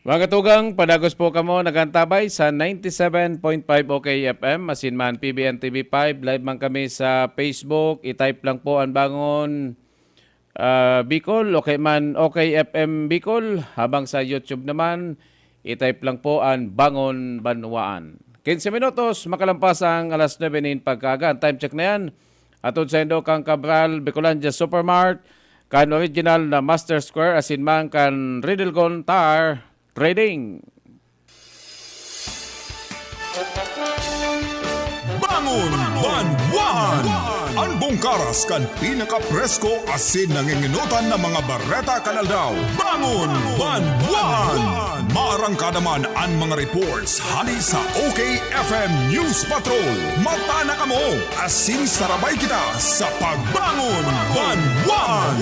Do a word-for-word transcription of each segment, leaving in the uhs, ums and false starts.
Mga tugang, padagos po kamo nagantabay sa ninety-seven point five O K F M, asin man P B N T V five. Live man kami sa Facebook. I-type lang po an Bangon, ah, Bicol, o kaya man O K F M Bicol. Habang sa YouTube naman, i-type lang po an Bangon Banwaan. Quince minutos, makalampas ang alas nuebe nin pagkaaga. Ang time check na yan, hatod saindo kan Cabral Bicolandia Supermart, kan original na Master Square, asin man kan Ridilgon Tire Trading. Bangon Banwaan! An bungkaras kan pinakapresko asin nanginginotan na mga bareta kan aldaw. Bangon Banwaan! Maarangkada man an mga reports hali sa O K F M News Patrol. Mata na kamo, asin sarabay kita sa Pagbangon Banwaan!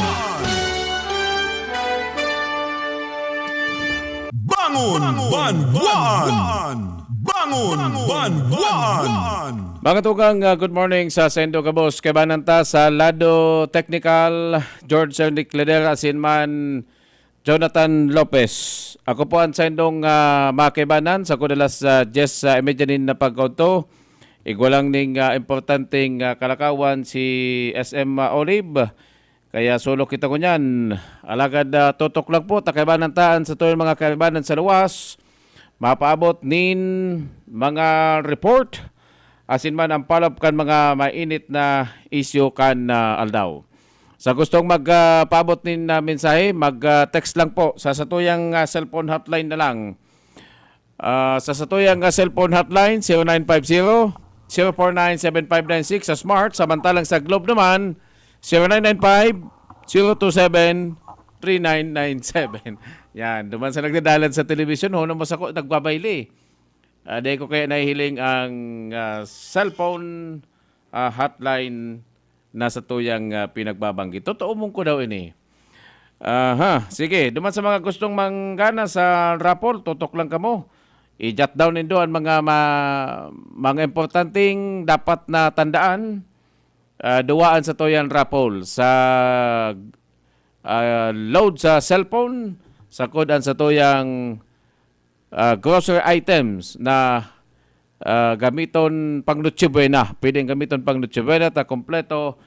Bangon Banwaan! Bangon Banwaan! Mga tugang, ah, good morning sa saindo gabos. Kaibanan ta sa lado technical, George Ernick Leder, asin man Jonathan Lopez. Ako po ang saindong, ah, mga kaibanan, sa kudalas sa diyes sa imedya nin na pagkaudto. Igwa lang ning, ah, importanteng, ah, kalakawan si S M Olive. Kaya sulok kita ngunyan. Alagad, ah, tutok lang po, ta kaibanan ta an satuyang mga kaibanan sa luwas. Mapaabot nin mga report, asin man ang palop kan mga mainit na isyu kan, ah, aldaw. Sa gustong mag, ah, paabot nin, ah, mensahe, mag, ah, text lang po sa satuyang, ah, cellphone hotline na lang. Ah, sa satuyang, ah, cellphone hotline, zero nine five zero, zero four nine, seven five nine six sa Smart, samantalang sa Globe naman, zero nine nine five, zero two seven, three nine nine seven. Yan, duman sa nagdadalan sa telebisyon, huno mo sako, nagbabayli. Ah, dai ko kaya nahihiling ang, ah, cellphone, ah, hotline na satuyang, ah, pinagbabanggi. Totoo mong ko daw ini. Aha, sige. Duman sa mga gustong manggana sa raffle, tutok lang kamo. I-jot down nindo ang mga ma-, mga importanteng dapat na tandaan. Ah, duwaan satuyang raffle sa, ah, load sa cellphone, sakod ang satuyang, ah, grocery items na, ah, gamiton pang Noche Buena. Pwedeng gamiton pang Noche Buena ta kompleto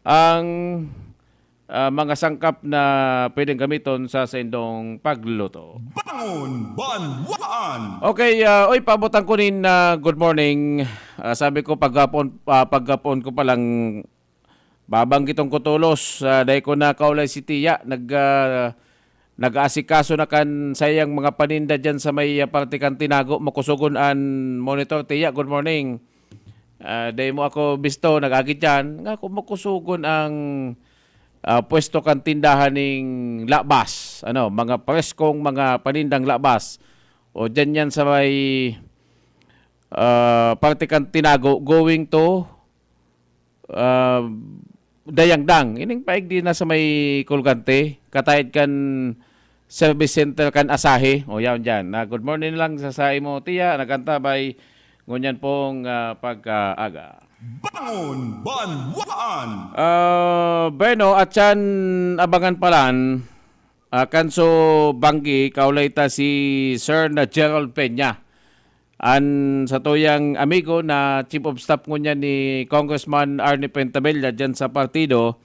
ang, ah, mga sangkap na pwedeng gamiton sa saindong pagluto. Bangon Banwaan! Okay, ah, oy, paabot ko nin, ah, good morning. Ah, sabi ko, paghapon, ah, paghapon ko palang babanggiton ko tolos, ah, dai ko na kaulay si Tiya, nag, ah, nag-aasikaso na kan saiyang mga paninda diyan sa may, ah, parte kan Tinago. Makusogon an monitor, Tiya, good morning. Ah, dai mo ako bisto, nag-agi diyan. Nga, kung makusogon ang, ah, pwesto kan tindahan ning labas, ano, mga preskong mga panindang labas. O diyan yan sa may, ah, parte kan Tinago, going to, ah, Dayangdang. Ining paigdi na sa may Colgante, katayad kan service center kan Asahi. O, yaon diyan. Na good morning lang sa, sa imo, Tiya. Nag-antabay ngunyan pong, ah, pagkaaga. Bangon Banwaan! Ah, bueno, at yan, abangan palan, ah, kan so banggi, kaulay ta si Sir na Gerald Peña. An satuyang amigo na chief of staff ngunyan ni Congressman Arnie Pentabella diyan sa partido,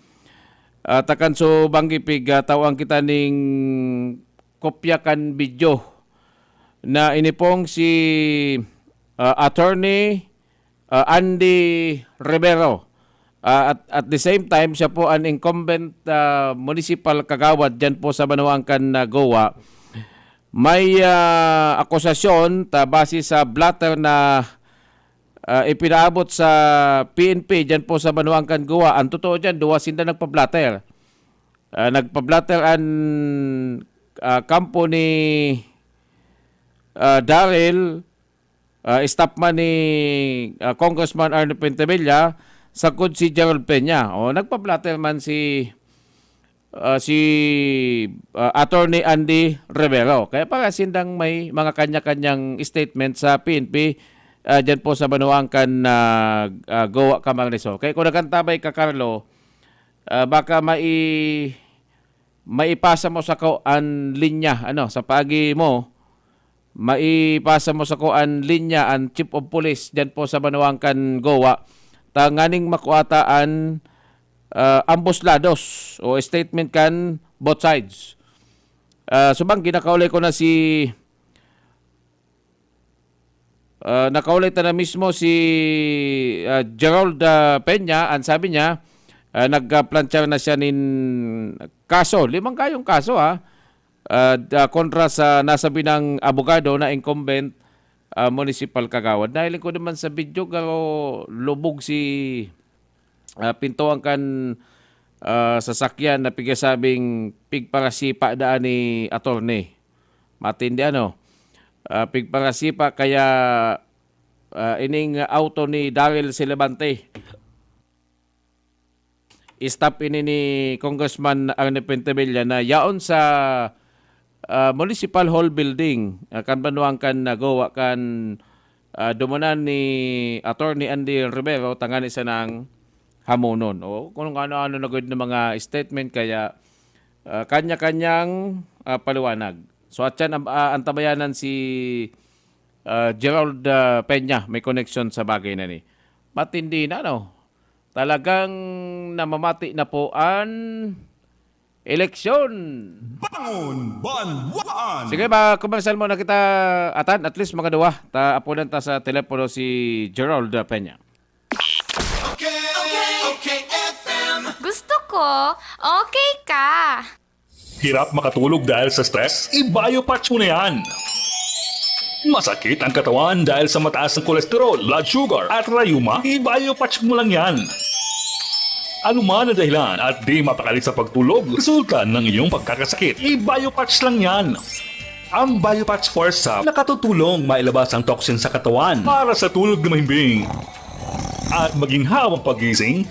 ah, ta kan so banggi pig, ah, tawan kita ning kopya kan video na inipong si, ah, Attorney, ah, Andy Rivero. Ah, at, at the same time, siya po an incumbent, ah, municipal kagawad diyan po sa banwaan kan, ah, Goa. May, ah, akusasyon ta base sa blotter na, ah, ipinaabot sa P N P diyan po sa banwaan kan Goa. Ang totoo diyan, duwa sinda nagpa-blotter. Ah, nagpa-blotter an, ah, kampo ni, ah, Daryl, ah, staff man ni, ah, Congressman Arnie Pentevilla, sagkod si Gerald Peña. O, nagpa-blotter man si, ah, si, ah, Attorney Andy Rivero. Kaya para sindang may mga kanya-kanyang statement sa P N P, ah, dyan po sa banwaan kan, ah, ah, Goa, Camarines Sur. Kaya kung nagantabay ka, Carlo, ah, baka mai-, maipasa mo sako an linya, ano, sa paagi mo, Maipasa mo sako an linya, an chief of police diyan po sa banwaan kan Goa, tanganing makua ta an, ah, ambos lados o statement kan both sides. Ah, subang ginakaulay ko na si, ah, nakaulay ta na mismo si, ah, Gerald, ah, Peña, ang sabi niya, ah, nagplantsa na siya nin kaso, limang kayong kaso, ah, ah, da-, kontra sa nasabi ng abogado na incumbent, ah, municipal kagawad. Nahiling ko naman sa video, garo lubog si, ah, pintuan kan, ah, sasakyan na pigasabing pigparasipa daan ni attorney. Matindi, ano? Ah, pigparasipa kaya, ah, ining auto ni Daryl Silabante. Stop ini ni Congressman Arnie Pentevilla na yaon sa, ah, Municipal Hall Building, ah, kan banwaan kan Nagoa kan, ah, dumunan ni Attorney Andy Rivero tangani sanang hamonon. O, kung ano-ano na gud na mga statement, kaya, ah, kanya-kanyang, ah, paliwanag. So, atyan ang, ah, antabayanan si, ah, Gerald, ah, Peña, may koneksyon sa bagay na ni. Matindi na, no? Talagang namamati na po an eleksyon. Bangon Banwaan! Sige, ba, komersyal muna kita, atan, at least mga duwa. Ta, apunan ta sa telepono si Gerald Peña. Okay, okay, okay, F M. Gusto ko, okay ka. Hirap makatulog dahil sa stress? I-Biopatch mo na yan! Masakit ang katawan dahil sa mataas ang kolesterol, blood sugar, at rayuma? I-Biopatch mo lang yan! Anuman na dahilan at di mapakali sa pagtulog, resulta ng iyong pagkakasakit. I-Biopatch lang yan! Ang Biopatch Force Sap nakatutulong mailabas ang toxin sa katawan para sa tulog na mahimbing at maginhawang pagising.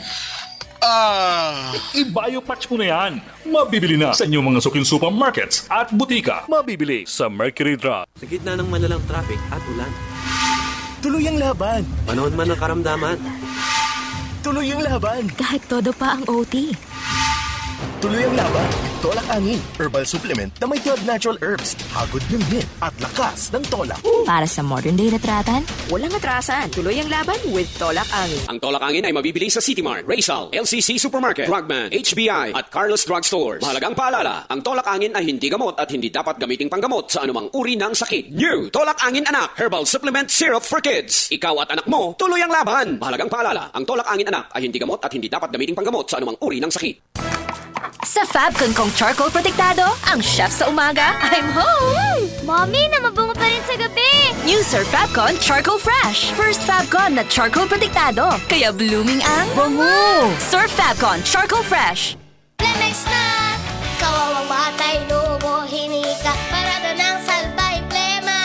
Ah! I-Biopatch mo na yan! Mabibili na sa inyong mga suking supermarkets at butika. Mabibili sa Mercury Drug. Sa gitna ng malalang traffic at ulan. Tuloy ang laban! Panahon man ng karamdaman. Tuloy ang laban! Kahit todo pa ang O T. Tuloy ang laban with Tolak Angin, herbal supplement na may twelve natural herbs, hagod ng hit at lakas ng tolak. Para sa modern day retratan, Walang atrasan. Tuloy ang laban with Tolak Angin. Ang Tolak Angin ay mabibili sa City Mart, Rizal, L C C Supermarket, Drugman, H B I, at Carlos Drug Stores. Mahalagang paalala, ang Tolak Angin ay hindi gamot at hindi dapat gamiting panggamot sa anumang uri ng sakit. New Tolak Angin Anak Herbal Supplement Syrup for Kids. Ikaw at anak mo, tuloy ang laban. Mahalagang paalala, ang Tolak Angin Anak ay hindi gamot at hindi dapat gamiting panggamot sa anumang uri ng sakit. Sa Fabcon kong charcoal protektado, ang chef sa umaga, I'm home! Mommy, na mabango pa rin sa gabi! New Surf Fabcon Charcoal Fresh. First Fabcon na charcoal protektado. Kaya blooming ang bango. Surf Fabcon Charcoal Fresh. Flamex na! Kawawang batay, lubo, hinika. Parado ng salbay, plema.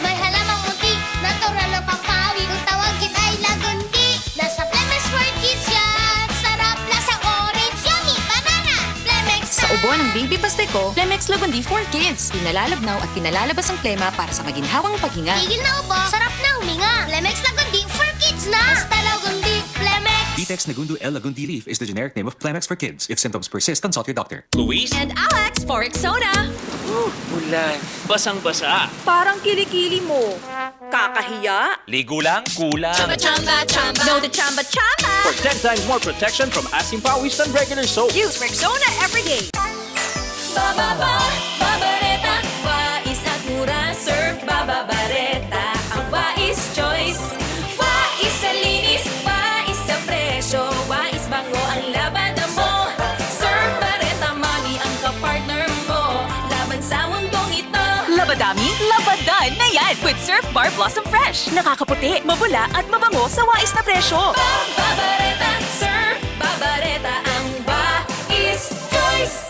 May halamang munti, natural na pampawi. Kung tawagin ay lagundi. Nasa Flamex for Kids yan. Sarap, lasang orange, yummy, banana. Flamex Sa ubo ng baby basta ko, Flamex Lagundi for Kids. Pinalalabnaw at pinalalabas ang plema para sa maginhawang paghinga. Tigil na ubo, sarap na huminga. Flamex Lagundi for Kids na. Basta Lagundi, Flamex. Vitex Nagundo L Lagundi Leaf is the generic name of Flamex for Kids. If symptoms persist, consult your doctor. Luis? And Alex for Rexona. Ulan. Basang-basa. Parang kilikili mo. Kakahiya. Ligo lang, kulang. Chamba, chamba, chamba. No, the chamba, chamba. For ten times more protection from asin pawis than regular soap. Use Rexona every day. Bababa, babareta, wais at mura, Surf Bababareta, ang wais choice. Wais sa linis, wais sa presyo, wais bango ang labada mo. Surf Bareta, mami ang kapartner mo laban sa mundong ito. Labadami, labadan na yan with Surf Bar Blossom Fresh. Nakakaputi, mabula at mabango sa wais na presyo. Babareta, Surf Babareta, ang wais choice.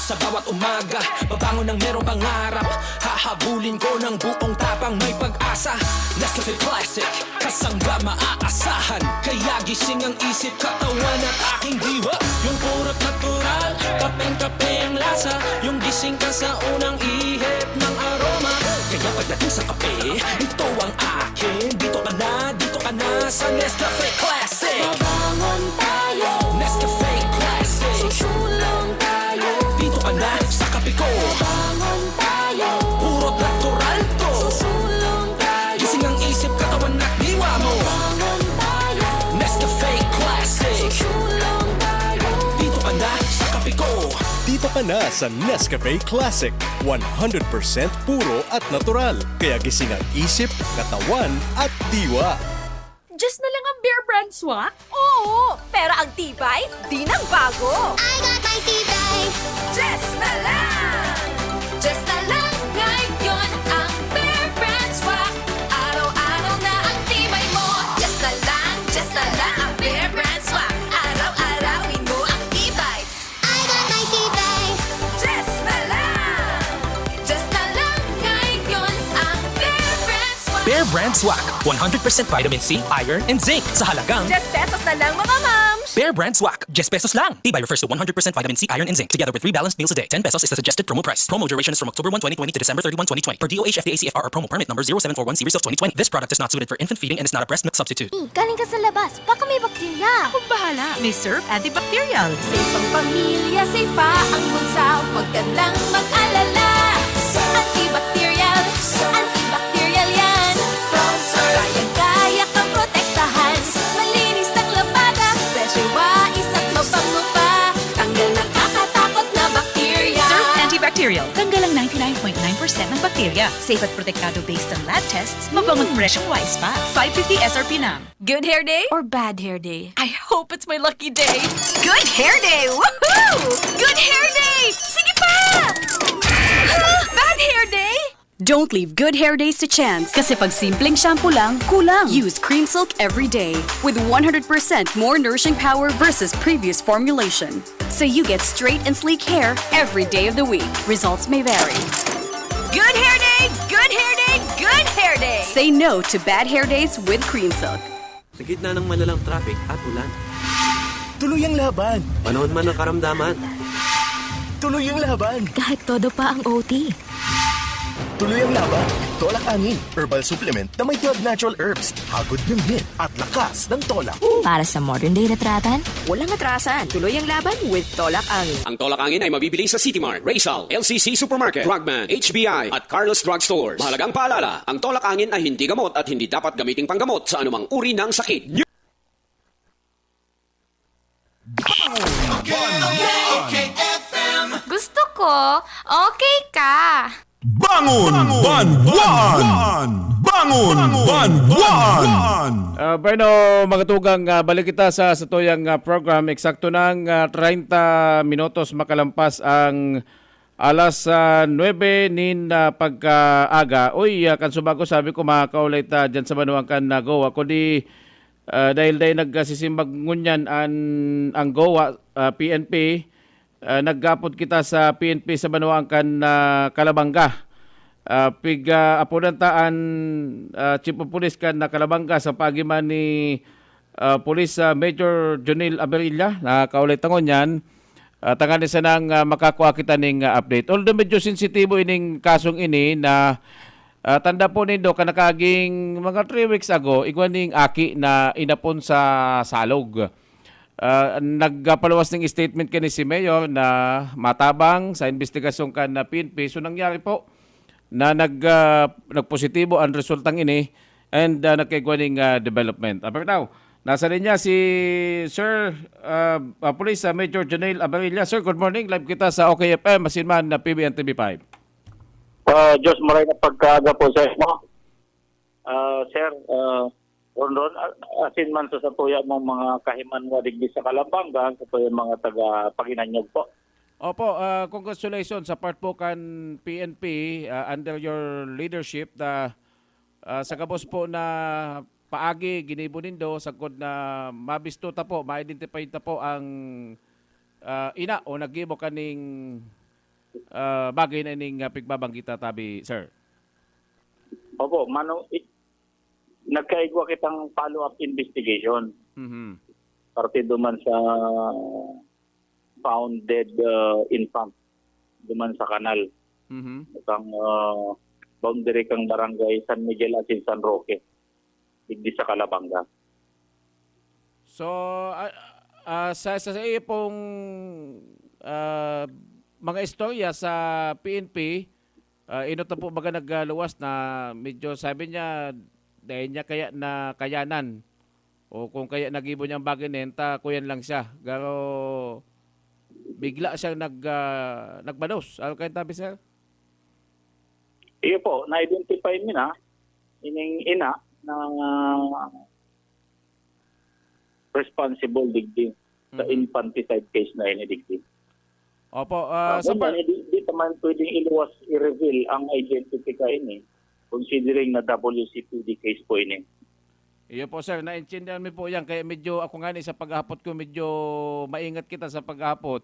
Sa bawat umaga, babangon ng merong pangarap. Hahabulin ko ng buong tapang, may pag-asa. Nescafe Classic, kasangga maaasahan. Kaya gising ang isip, katawan at aking diwa. Yung purot natural, kapeng-kape ang lasa. Yung gising ka sa unang ihip ng aroma. Kaya pagdating sa kape, ito ang akin. Dito ka na, dito ka na sa Nescafe Classic. Babangon tayo. Nescafe Classic. na sa Nescafe Classic, one hundred percent puro at natural. Kaya gising ang isip, katawan at diwa. Just na lang ang Bear Brand Swak? Oo, pero ang tibay, di nagbago. I got my T-Bike. Just na lang! Just na lang ngayon ang Bear Brand Swak. Araw-araw na ang tibay mo. Just na lang, just na lang ang Bear Brand Swak. Araw-arawin mo ang tibay. I got my T-Bike. Just na lang! Just na lang ngayon ang Bear Brand Swak. Bear Brand Swak, one hundred percent vitamin C, iron, and zinc sa halagang Just pesos na lang, mga mams! Bear Brand Swak, just pesos lang. Tibay refers to one hundred percent vitamin C, iron, and zinc, together with three balanced meals a day. Ten pesos is the suggested promo price. Promo duration is from October one, twenty twenty to December thirty-one, twenty twenty, per D O H F D A C F R or promo permit number zero seven four one series of twenty twenty. This product is not suited for infant feeding and is not a breast milk substitute. Galing ka sa labas. Baka may bakterya. Akong bahala. May Surf Antibacterial. Safe ang pamilya, safe pa ang bulsa. Huwag ka nang mag-alala. Antibacterial, antibacterial yan. Kayang-kaya kang protektahan. Malinis ang labada. Fresh, wais at mabango pa. Tanggal nakakatakot na bakterya. Surf Antibacterial. Tanggal ang ninety-nine point nine percent ng bakterya. Safe at protektado based on lab tests. Mabango at fresh ang wais pa. Five fifty S R P lang. Good hair day or bad hair day? I hope it's my lucky day. Good hair day! Woohoo! Good hair day! Sige pa! Bad hair day? Don't leave good hair days to chance. Kasi pag simpleng shampoo lang, kulang. Use Cream Silk every day with one hundred percent more nourishing power versus previous formulation. So you get straight and sleek hair every day of the week. Results may vary. Good hair day! Good hair day! Good hair day! Say no to bad hair days with Cream Silk. Sa gitna ng malalang traffic at ulan. Tuloy ang laban. Panahon man ng karamdaman. Tuloy ang laban. Kahit todo pa ang O T. Tuloy ang laban. Tolak angin. Herbal supplement na may twelve natural herbs. Hagod ng hit at lakas ng tolak. Para sa modern day na tratan, Walang atrasan. Tuloy ang laban with Tolak Angin. Ang Tolak Angin ay mabibili sa City Mart, Rizal, L C C Supermarket, Drugman, H B I, at Carlos Drug Stores. Mahalagang paalala, ang Tolak Angin ay hindi gamot at hindi dapat gamiting panggamot sa anumang uri ng sakit. Gusto ko, okay ka. Bangon, Banwaan! Bangon, Banwaan! Ah, bueno, mga tugang, ah, balik kita sa satuyang ah, program. Eksakto nang ah, treinta minutos makalampas ang alas ah, nuebe nin ah, pagkaaga. Uy, ah, kan subago, sabi ko, makakaulay ta dyan sa banwaan kan ah, Goa. Kundi, ah, dahil, dahil nagsisimbag ngunyan an, ang Goa, ah, P N P, ah, nag-aapod kita sa P N P sa banwaan kan ah, Calabanga. Ah, pig, ah, apodan ta an ah, Chief of Police kan ah, Calabanga sa paagi man ni ah, Police ah, Major Jonel Aberilla, na kaulay ta ngunyan. Ah, tanganing sanang ah, makakua kita ning ah, update. Although medyo sensitibo ining kasong ini na ah, tanda po nindo, kanakaging mga three weeks ago, igwa ning aki na inapon sa Salog. Ah, nagpaluwas ning statement kani si Mayor na matabang sa imbestigasyon kan ah, P N P. So nangyari po na nag, ah, nagpositibo ang resultang ini and ah, nagkaigwa ning ah, development. Apart now, nasa linya si Sir ah, ah, Police ah, Major Janelle Abarilla. Sir, good morning. Live kita sa O K F M, asin man na P B N T V five. Ah, Diyos maray na pagkaaga po sa inyo. Ah, sir, ah, Ronron, a- asin man sa satuya mong mga kahimanwa digdi sa Kalabanga, sa tuyang mga taga Paginanyog po. Opo, ah, congratulations sa part po kan P N P, ah, under your leadership na ah, sa gabos po na paagi ginibo nindo sagkod na mabisto ta po, ma-identify ta po ang ah, ina o naggibo kaning ah, bagay na ining ah, pigbabanggit ta tabi, sir. Opo, mano, i- nagkaigwa kitang follow-up investigation. Mhm. Parte duman sa found dead uh, infant duman sa kanal. Mhm. Kang uh, boundary kang barangay San Miguel at San Roque. Digdi sa Calabanga. So, ah, ah, sa, sa, sa iyo pong ah, mga istorya sa P N P, ah, inot na po baga nagluwas na medyo sabi niya, dahil niya kaya na kayanan, o kung kaya nagibo niya ang bagay na yan, ta kuyan lang siya. Pero bigla siyang nag, ah, nagbados. Ano kayong tabi, sir? Iyo po, na-identify mi na, ining ina na responsible digdi sa Mhm. infanticide case na ini digdi. Opo, ah, Ah, sa ganyan, par- hindi, hindi naman pwedeng iluwas, i-reveal ang identity ka ini, considering na W C P D case po ini. Iyo po, sir, naintindihan mi po yan. Kaya medyo ako nga ni sa paghahapot ko, medyo maingat kita sa paghahapot.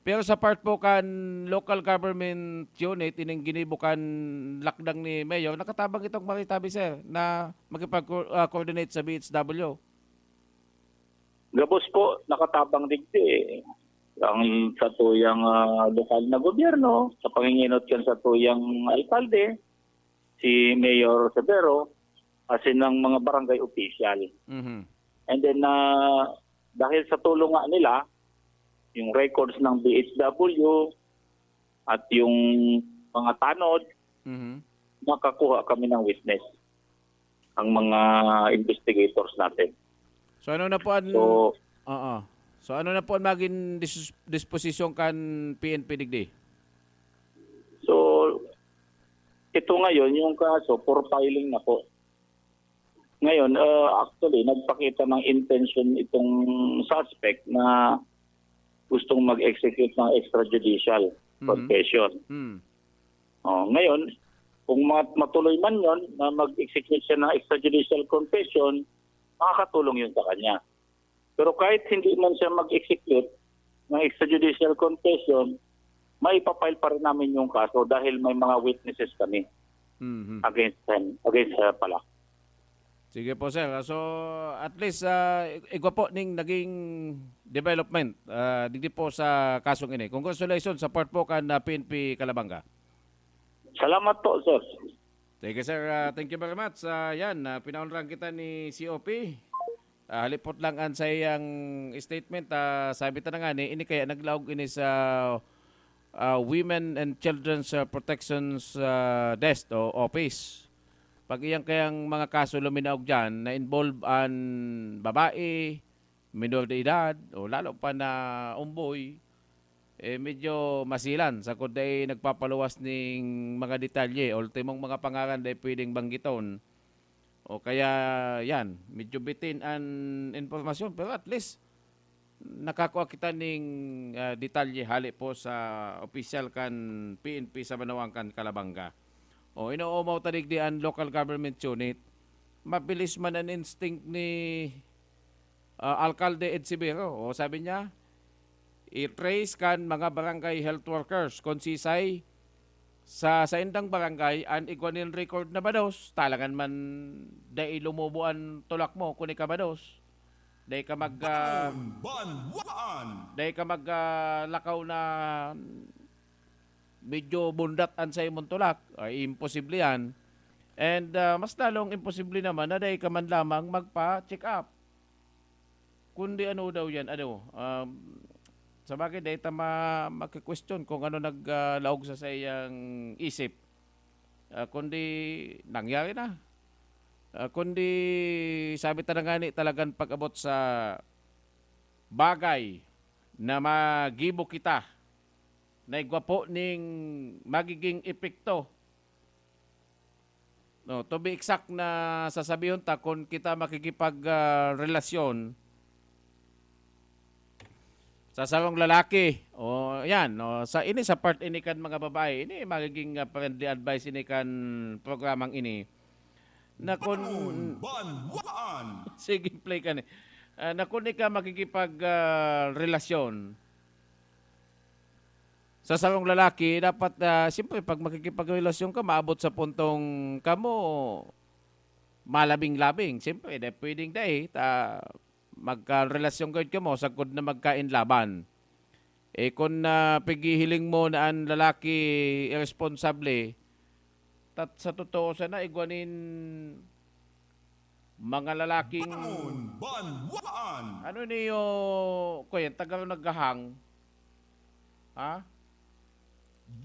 Pero sa part po kan local government unit, ining ginibo kan lakdang ni Mayor, nakatabang itong Maritabi, sir, na makipag-, ah, coordinate sa B H W. Gabos po, nakatabang digdi. Ang sa tuyang, ah, lokal na gobyerno, sa panginginot kan sa tuyang alkalde, si Mayor Severo, asin ang mga barangay official. Mhm. And then, ah, dahil sa tulong nga nila, yung records ng B H W at yung mga tanod, Mhm. makakuha kami ng witness, ang mga investigators natin. So, ano na po ang So, Oo. So, ano na po ang maging dis-, disposisyon kan P N P digdi? So, ito ngayon, yung kaso, for filing na po. Ngayon, uh, actually, nagpakita ng intention itong suspect na gustong mag-execute ng extrajudicial Mhm. confession. Hmm. Oh, ngayon, kung ma-, matuloy man yon na mag-execute siya ng extrajudicial confession, makakatulong yun sa kanya. Pero kahit hindi man siya mag-execute ng extrajudicial confession, maipapile pa rin namin yung kaso dahil may mga witnesses kami Mhm. against him, against her pala. Sige po, sir. So, at least, ah, ig-, igwa po ning naging development, ah, digdi po sa kasong ini. Congratulations sa part po kan, ah, P N P Calabanga. Salamat po, sir. Thank you, sir. Ah, thank you very much. Ah, yan, ah, pinaunrang kita ni C O P. Ah, halipot lang an saiyang statement. Ah, sabi ta na nga ni, ini kaya naglaog ini sa, ah, Women and Children's, ah, Protection's, ah, Desk o Office. Pag iyang kayang mga kaso luminaog diyan, na-involve an babae, minor de edad, o lalo pa na umboy, eh, medyo masilan sagkod dai nagpapaluwas ning mga detalye. Ultimong mga pangaran dai pwedeng banggiton. O kaya, yan, medyo bitin an impormasyon, pero at least, nakakua kita ning, ah, detalye hale po sa opisyal kan P N P sa banwaan kan Calabanga. O, inoomaw ta digdi an local government unit. Mabilis man an instinct ni, ah, Alkalde Ed Severo. O, sabi niya, i-trace kan mga barangay health workers kung sisay sa saindang barangay an igwa nin record na bados, talangan man dai lumubo an tulak mo kun ika bados. Dai ka mag, ah, Bangon, banwaan! Dai ka mag, ah, lakaw na medyo bundat an saimong tulak. Ay, imposible yan. And, ah, mas lalong imposible naman na dai ka man lamang magpa-check up. Kundi ano daw yan, ano, um, sabagay, dai ta ma-, maki-question kung ano nag, ah, laog sa saiyang isip. Ah, kundi nangyari na. Ah, kundi sabi ta na nga ni, talagang pag-abot sa bagay na magibo kita, na igwa po ning magiging epekto. No, to be exact na sasabihon ta, kung kita makikipag, ah, relasyon sa sarong lalaki, o yan, no, sa, ini sa part ini kan mga babae, ini magiging, ah, friendly advice ini kan programang ini, na kun Bangon, banwaan! Sige, play ka ni. Ah, na kun ika makikipag, ah, relasyon sa sarong lalaki, dapat, ah, siyempre, pag makikipagrelasyon ka, maabot sa puntong kamo malabing-labing. Siyempre, dai pwedeng dai ta magkarelasyon gayud kamo sagkod na magkain laban. Eh, kun, ah, pighihiling mo na an lalaki iresponsable, tat-, sa totoo sana, igwa nin mga lalaking Bangon, banwaan! Ano niyo, kuya, tagal naghahang? Ha?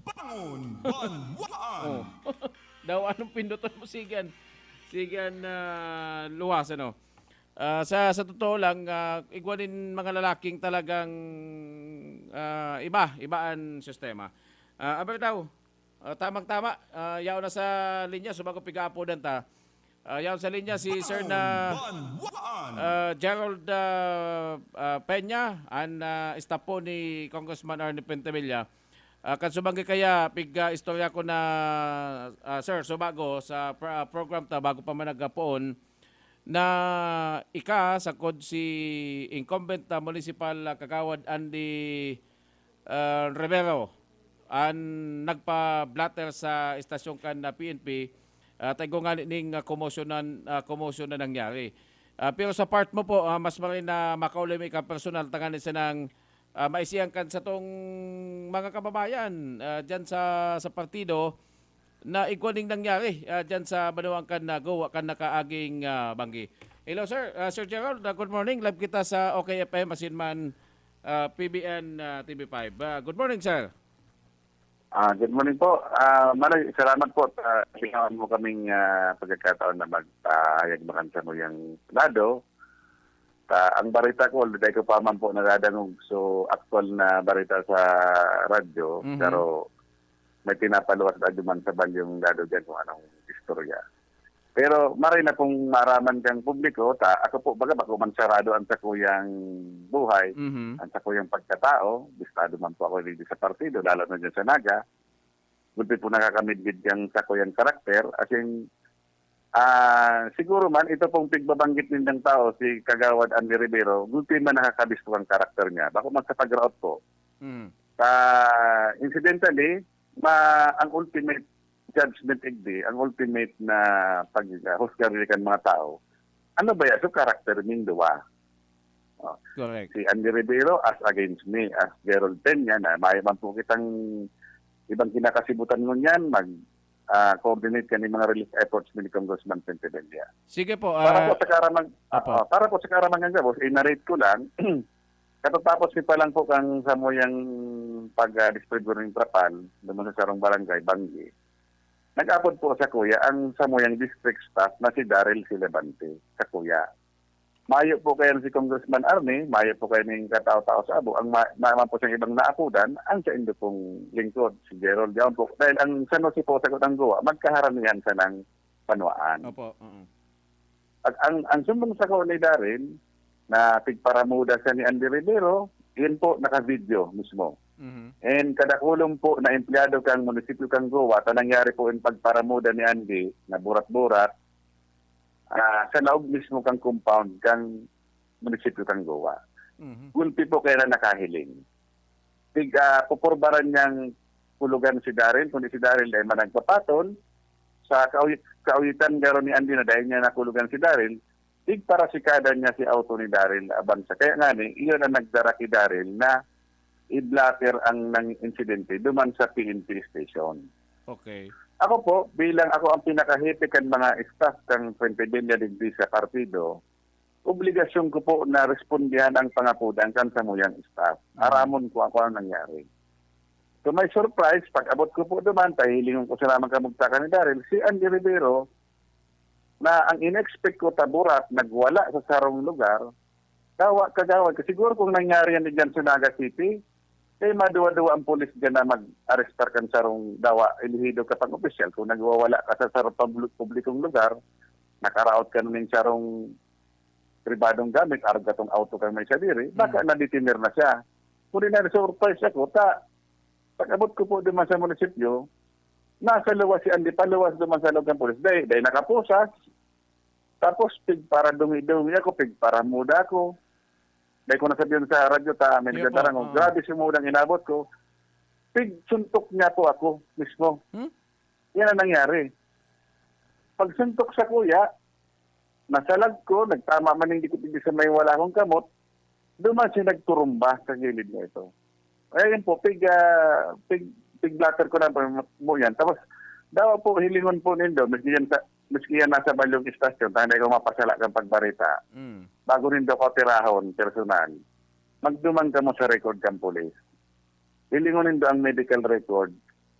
Bangon, banwaan! Oh. Daw, anong pinduton mo, sige an, sige an, ah, luwas, ano? Ah, sa, sa totoo lang, ah, igwa nin mga lalaking talagang Ah, iba, iba an sistema. Ah, aber daw, ah, tamang-tama, ah, yaon na sa linya, sumagot piga-apodan ta. Ah, yaon sa linya si Sir na, ah, Gerald, ah, ah, Peña, an, ah, staff po ni Congressman Arnie Pentevilla. Ah, kan sumanggi kaya, pig, ah, istorya ko na, ah, sir, subago sa pro-, ah, program ta, bago pa man nagkapoon, na ika, sagkod si incumbent na municipal, ah, kagawad Andy, ah, Rivero, an nagpa-blotter sa estasyon kan, ah, P N P, ah, ta igwa ngani ning, ah, komosyon na, ah, komosyon na nangyari. Ah, pero sa part mo po, ah, mas maray na makauli mo ika personal, tanganing sanang, ah, maisihan kan satong mga kababayan, ah, diyan sa, sa partido, na igwa ning nangyari, ah, diyan sa banwaan kan, ah, Goa, kan nakaaging, ah, banggi. Hello, sir. Ah, Sir Gerald, ah, good morning. Live kita sa O K F M, asin man, ah, P B N, ah, T V five. Ah, good morning, sir. Ah, good morning po. Ah, maray, salamat po sa ginawa mo kaming, ah, pagkakataon na magpahayag bakan sa muyang lado. Ta, ang barita ko, dai ko pa man po nadadangog. So, aktual na barita sa radyo, Mhm. pero may pinapaluwas na duman sa balyong lado diyan kung anong istorya. Pero maray na kung maaraman kang publiko, ta, ako po, baga, bako man sarado ang sakuyang buhay, Mhm. ang sakuyang pagkatao, bistado man po ako dito sa partido, lalo na dyan sa Naga. Gulpi po nakakamidbid yang sakuyang karakter, as in, ah, siguro man, ito pong pigbabanggit nindang tao, si Kagawad Andy Rivero, gulpi man nakakabisto ang karakter niya. Bako man sa pagraot po. Mhm. Ta, incidentally, ma-, ang ultimate judgment igdi, ang ultimate na paghusga kan mga tao, ano ba yan? So, character ning duwa. Oh. Correct. Si Andy Rivero as against me, as Gerald Peña, na may man po kitang ibang kinakasibutan ngunyan, mag, ah, coordinate kani mga relief efforts ni Congressman Pentevilla. Sige po. Para ah, po sa karamang, Opo. ah, para po sa karamang gabos, i-narrate ko lang, katatapos ni pa lang po kang samuyang pag-distribute ng trapal, duman sa sarong barangay, Banggi. Nag-apod po sa kuya ang samuyang district staff na si Daryl Silabante, sa kuya. Mayo po kayo si Congressman Army, mayo po kayo ning katao-tao sa abo. Ang ma-, naman po siyang ibang naapodan, ang sa indo pong lingkod, si Gerald Jaon po. Dahil ang San Jose po sa Kutanggawa, magkaharanihan sa nang panuaan. Opo, oo. At ang, ang sumbong sa ni Daryl, na pigparamuda siya ni Andy Rivero, yun po, naka-video mismo. Mhm. And kadakulong po na empleyado kang munisipyo kang Goa, ta nangyari po yung pagparamuda ni Andy na burat-burat, ah, sa laog mismo kang compound kang munisipyo kang Goa. Mhm. Gulpi po kaya na nakahiling. Tig, ah, pupurbaran niyang kulugan si Daryl, kundi si Daryl dahil man nagpapatol sa kauyit-, kauyitan garo ni Andy na dahil niya nakulugan si Daryl, tig parasikadan niya si auto ni Daryl aban sa. Kaya nga ni, iyon ang nagdara ki Daryl na i-blotter ang nang insidente duman sa P N P station. Okay. Ako po, bilang ako ang pinakahepe kan mga staff kang Fuentebella digdi sa partido, obligasyon ko po na respondihan ang pangapodan kan samuyang staff. Mm. Aramon ko kung ano nangyari. So may surprise, pag abot ko po duman, pahilingon ko sa lamang kamugtakan ni Daryl, si Andy Rivero, na ang in-expect ko taburat, nagwala sa sarong lugar, dawa kagawad. Kasi siguro kung nangyari yan dyan sa Naga City, kaya maduwa-duwa ang pulis dyan na mag-arestar kan sarong dawa, elehido ka pang opisyal. Kung nagwawala ka sa sarong pablu-, publikong lugar, nakaraot ka na ning sarong pribadong gamit, arga tong auto kang may sadiri, baka Mm. nadetiner na siya. Kundi na surprise ako, ta, pag abot ko po duman sa munisipyo, nasa luwas si Andy, paluwas duman sa loob ng pulis. Dahil, dahil nakaposas, tapos pigparadungi-dungi ako, pigparamuda ako. Dahil ko nasabihan sa radyo, ta, may Iyo po, nagdadarang, oo. Grabe si mudang inabot ko. Pigsuntok niya po ako mismo. Hmm? Yan ang nangyari. Pagsuntok sa kuya, nasalag ko, nagtama man yung dikit-dikit sa may wala akong kamot, duman siya nagturumba sa gilid na ito. Kaya yun po, pig, ah, pig, pig-blotter ko na po, po yan. Tapos, dawa po, hilingon po nindo, miski yan, sa, miski yan nasa balyong istasyon, tanay ko mapasala kang pagbarita. Mm. Bago nindo ko tirahon, personal. Magduman kamo sa record kang pulis. Hilingon nindo ang medical record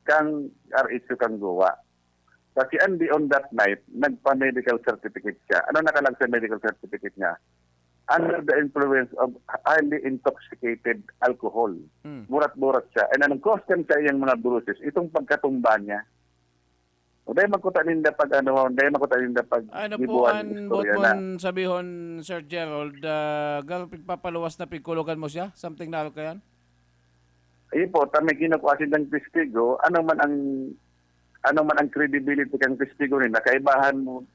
kang R H U kang Goa. Kasi Andy on that night, nagpa-medical certificate siya. Ano nakalag sa medical certificate niya? under the influence of highly intoxicated alcohol. Mm. Burat-burat siya. And ang cause kan sa iyang mga bruises, itong pagkatumba niya. O dahil magkuta ninda pag ano, dahil magkuta ninda pag Ano po gibuhan ang istorya na. Botmon sabihon, Sir Gerald? Ah, garo pigpapaluwas na pigkulugan mo siya? Something na kayan? Ayun po, ta may kinukuha silang testigo, ano man ang, ano man ang credibility kang testigo nila, kaibahan mo.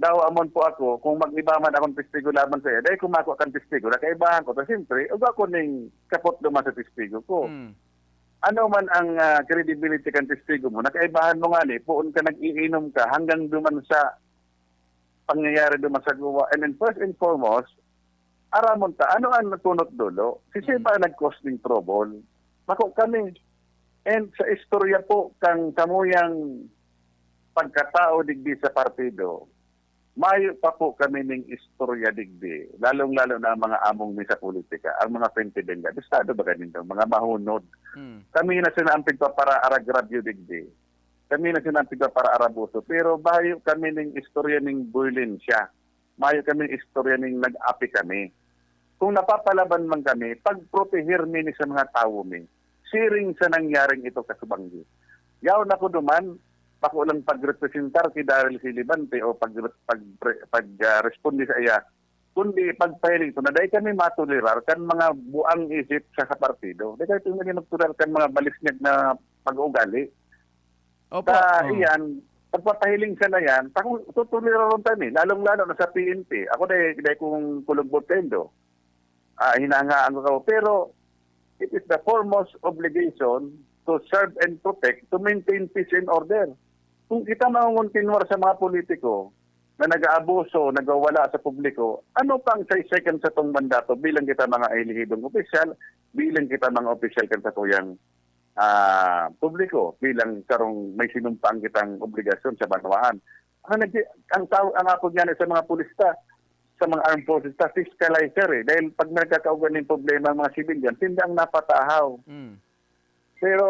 Daw amon po ako, kung mag-iba man akong testigo laban sa iya, dahil kung mako kan testigo, nakaibahan ko. Ta siyempre, ug ako ning kapot duman sa testigo ko. Hmm. Ano man ang, ah, credibility kan testigo mo, nakaibahan mo nga ni, poon ka nag-iinom ka, hanggang duman sa pangyayari duman sa Goa. And then first and foremost, aramon ta, ano ang natunot dolo? Si siya Hmm. ba nag-cause ning trouble? Mako kami. And sa istorya po, kang samuyang pagkatao digdi sa partido, mayo pa po kami ning istorya digdi, lalong-lalo na ang mga among mi sa politika, ang mga Fuente Bengabistado, baga nindo, mga mahunod. Hmm. Kami na sila ang pigpaparaarag-radyo digdi. Kami na sila ang pigpaparaarabuso. Pero bayo kami ning istorya ning boylin siya. Mayo kami ning istorya ning nag-api kami. Kung napapalaban man kami, pagproteher mi ni sa mga tawo mi. Siring sa nangyaring ito kasubanggi. Yaon ako duman, bako lang pagrepresentar ki Daryl Silibante o pag, pag, pag, ah, responde sa iya, kundi pagpahiling ko na dai kami matolerar kan mga buang isip sa, sa partido. Dai kami pwede magtolerar kan mga balisnyag na pag-ugali. Opo. Sa Oh. iyan, pagpapahiling siya na yan, takong tutuliraron ta ni, lalong-lalo na sa P N P. Ako dai, dai kong kulugbot kaindo. Ah, hinangaan ko kamo. Pero, it is the foremost obligation to serve and protect, to maintain peace and order. Kung kita mangungontinwar sa mga politiko na nag-aabuso, nagwawala sa publiko, ano pang saysay kan satong mandato bilang kita mga elehidong opisyal, bilang kita mga opisyal kan satuyang, ah, publiko, bilang sarong may sinumpaan kitang obligasyon sa banwaan? Ang nag-, ang tao, ang ako niyan sa mga pulis ta, sa mga armed forces ta, fiscalizer eh. Dahil pag nagkakaugan ng problema ang mga civilian, sila ang napatahaw. Mm. Pero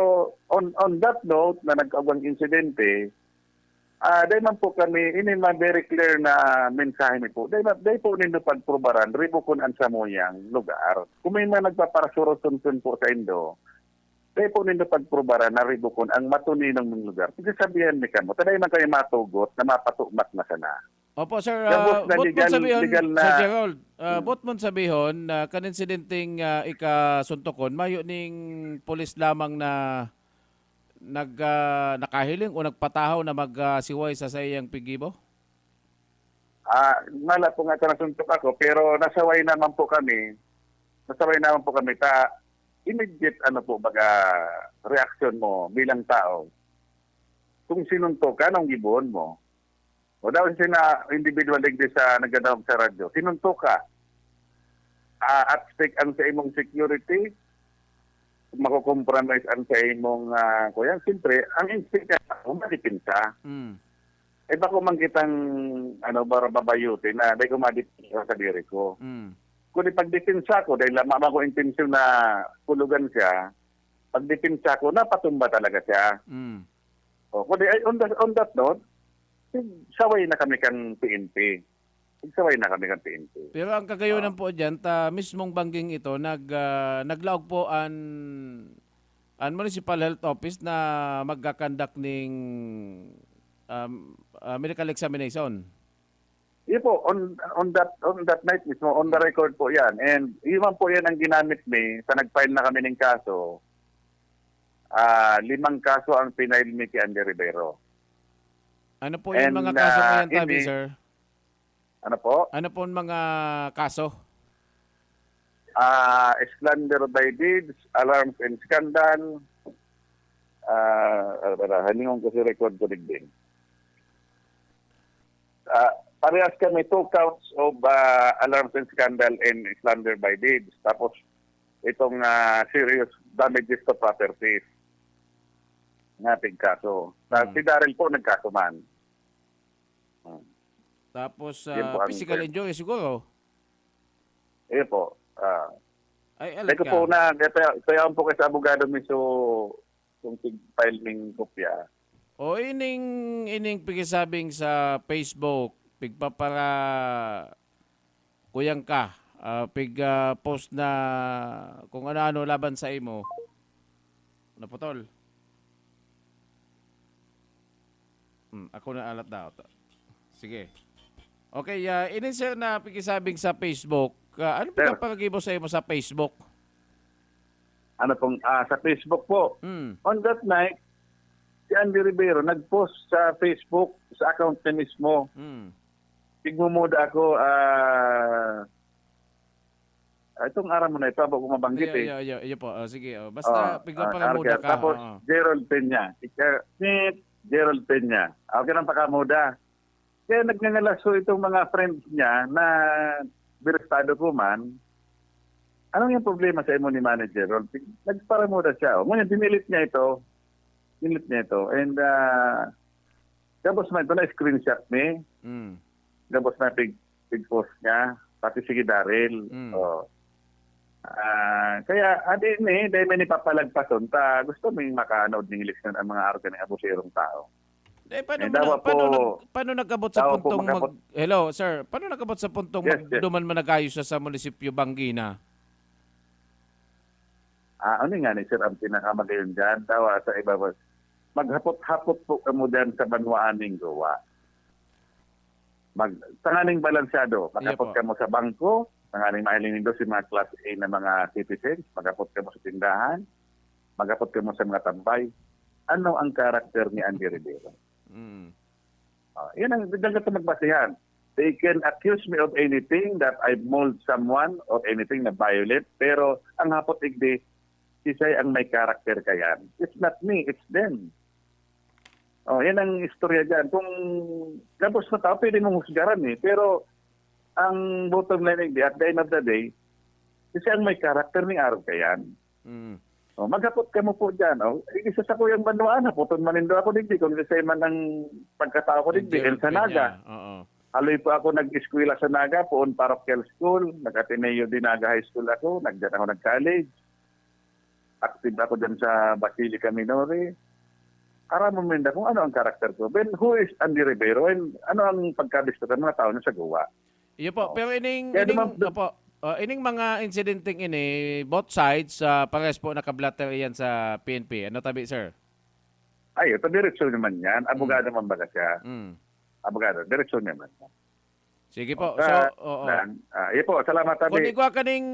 on, on that note, na nagkaugang insidente, ah, dahil man po kami, ini man very clear na mensahe mi po. Dahil, dahil po nindo pagprubaran, ribukon ang samuyang lugar. Kung may mga nagpaparasuro-sunsun po sa indo, dahil po nindo pagprubaran na ribukon ang matuninong mong lugar. Pagsasabihan mi kamo, ta dai man kayo matugot na mapatumat na sana. Opo, sir. Gabos Ah, na bot mo legal, sabihon, legal na. Sir Gerald, ah, Hmm. bot mo sabihon na kan insidenteng, ah, ikasuntokon, mayo ning pulis lamang na nag, ah, nakahiling o nagpatahaw na mag, ah, siway sa saiyang piggibo? Ah, wala po nga ito nasuntok ako, pero nasaway naman po kami. Nasaway naman po kami. Ta, immediate, ano po, baga, reaksyon mo bilang tao. Kung sinuntok ka, anong gibohon mo? O daw sina individual digdi sa nagdadangog sa radyo, sinuntok ka. Ah, at stake ang sa imong security, mako-compromise ang sa imong, ah, kuya. Siyempre, ang instinct niya, umadipinsa. Mm. Eh, bako man kitang, ano, bara babayutin na, dahil ko madipinsa sa diri ko. Mm. Kundi pagdipinsa ko, dahil lama man ko intensyon na kulugan siya, pagdipinsa ko, napatumba talaga siya. Mm. O, kundi, ay, on that, on that note, saway na kami kang P N P. Nagsaway na kami kan P N P. Pero ang kagayonan Ah. po diyan, ta mismong bangging ito, nag, ah, naglaog po an, an Municipal Health Office na magkakandak ning, um, ah, medical examination. Iyo po, on, on that, on that night mismo, on the record po yan. And yun man po yan ang ginamit ni, sa nag-file na kami ng kaso, ah, limang kaso ang pinail ni kay Andy Ribeiro. Ano po yung And, mga kaso ah, ngayon, Tabi, ini- sir? Ano po? Ano po ang mga kaso? Ah, slander by deeds, alarms and scandal. Ah, ano ba na? Halingon ko si record ko digdi. Ah, parehas kami two counts of, ah, alarms and scandal and slander by deeds. Tapos, itong, ah, serious damages to properties. Nga tigkaso. Sa Hmm. si Daryl po, nagkaso man. Hmm. Tapos, Yun po ah, ang physical inquiry. injury siguro? Ayun po. Ah, Ay, alam teka ka. po na, kaya, kaya po kay sa abogado mismo, kung tig-file ning kopya. O ining, ining pigisabing sa Facebook, pigpapara-, kuyang ka, ah, pig, ah, post na kung ano-ano laban sa imo. Naputol. Hmm, ako na alat daw. Sige. Okay, ah, ini sir na pikisabing sa Facebook. Ah, ano Sir. Pagkapagibo sa imo sa Facebook? Ano pong, ah, sa Facebook po? Hmm. On that night, si Andy Rivero nag-post sa Facebook, sa account niya mismo. Hmm. Tigmumuda ako, ah, ah, itong aram mo na ito, abo ko mabanggit Iyo, eh. iyo, iyo, iyo po. Oh, sige. Oh. Basta, Ah, pigwa ah, pa lang muda Archer. Ka. Tapos, Oo. Gerald Peña. Ika, ni Gerald Peña. Okay lang pakamuda. Kaya nagngangalas ho itong mga friends niya na biristado ko man. Anong yung problema sa imo ni Manager Rolf? Nagparamuda siya. Oh. Ngunyan, dinilit niya ito. Dinilit niya ito. And uh, gabos man ito na screenshot ni. Mm. Gabos na pig, pig-post niya. Pati sige Daryl. Mm. Oh. Ah, kaya adi ni, dahil may nipapalagpason ta, gusto ming makaanood ng eleksyon ang mga arga ng abuserong tao. Eh, paano Eh, mo na, dawa paano po, nag-, paano nagabot sa dawa po puntong mag-, magkapot- Hello, sir. Paano nagabot sa puntong Yes, yes. magduman man nag-ayos sa, sa munisipyo Banggi na? Ah, ano nga ni, sir, ang pinakamagayon dyan? Dawa sa iba ba? Maghapot-hapot po kamo dyan sa banwaan ning Goa. Mag, tanganing balansyado. Iya Maghapot po. Kamo sa bangko, tanganing mahiling nindo si mga class A na mga citizens, maghapot kamo sa tindahan, maghapot kamo sa mga tambay. Ano ang karakter ni Andy Rivera? Mm. Ah, yan ang dapat na magbasihan. They can accuse me of anything that I've mauled someone or anything na violent, pero ang hapot igdi, sisay ang may character kayan. It's not me, it's them. Oh, yan ang istorya dyan. Kung gabos na tao, pwede mong husgaran eh. Pero ang bottom line, igdi, at the end of the day, sisay ang may character ni arog kayan. Mm. Oh, maghapot kamo po dyan. Oh, isa sa kuyang banwaan, hapoton man nindo ako digdi kung kasi man ang pagkatao ko digdi, Jerome el sa Naga. Peña, oo. Haloy po ako nag-eskwela sa Naga, poon parochial school, nag-Ateneo de Naga High School ako, nagdiyan ako nag-college. Active ako dyan sa Basilica Minore. Aram mo, Minda, kung ano ang karakter ko. Then, who is Andy Rivero? And ano ang pagkabisto ng mga tao na sa Goa? Iyo po, Oo. Pero ining, Kaya ining, naman, opo, ah, ining mga insidenteng ini, both sides, ah, parehas po nakablatter iyan sa P N P. Ano tabi, sir? Ay, ito, direksyon naman yan. Abogado Mm. man baga siya. Mm. Abogado, direksyon naman yan. Sige po. Sa, So, oo. Dan, ah, iyo po, salamat, Tabi. Kung igwa ka ning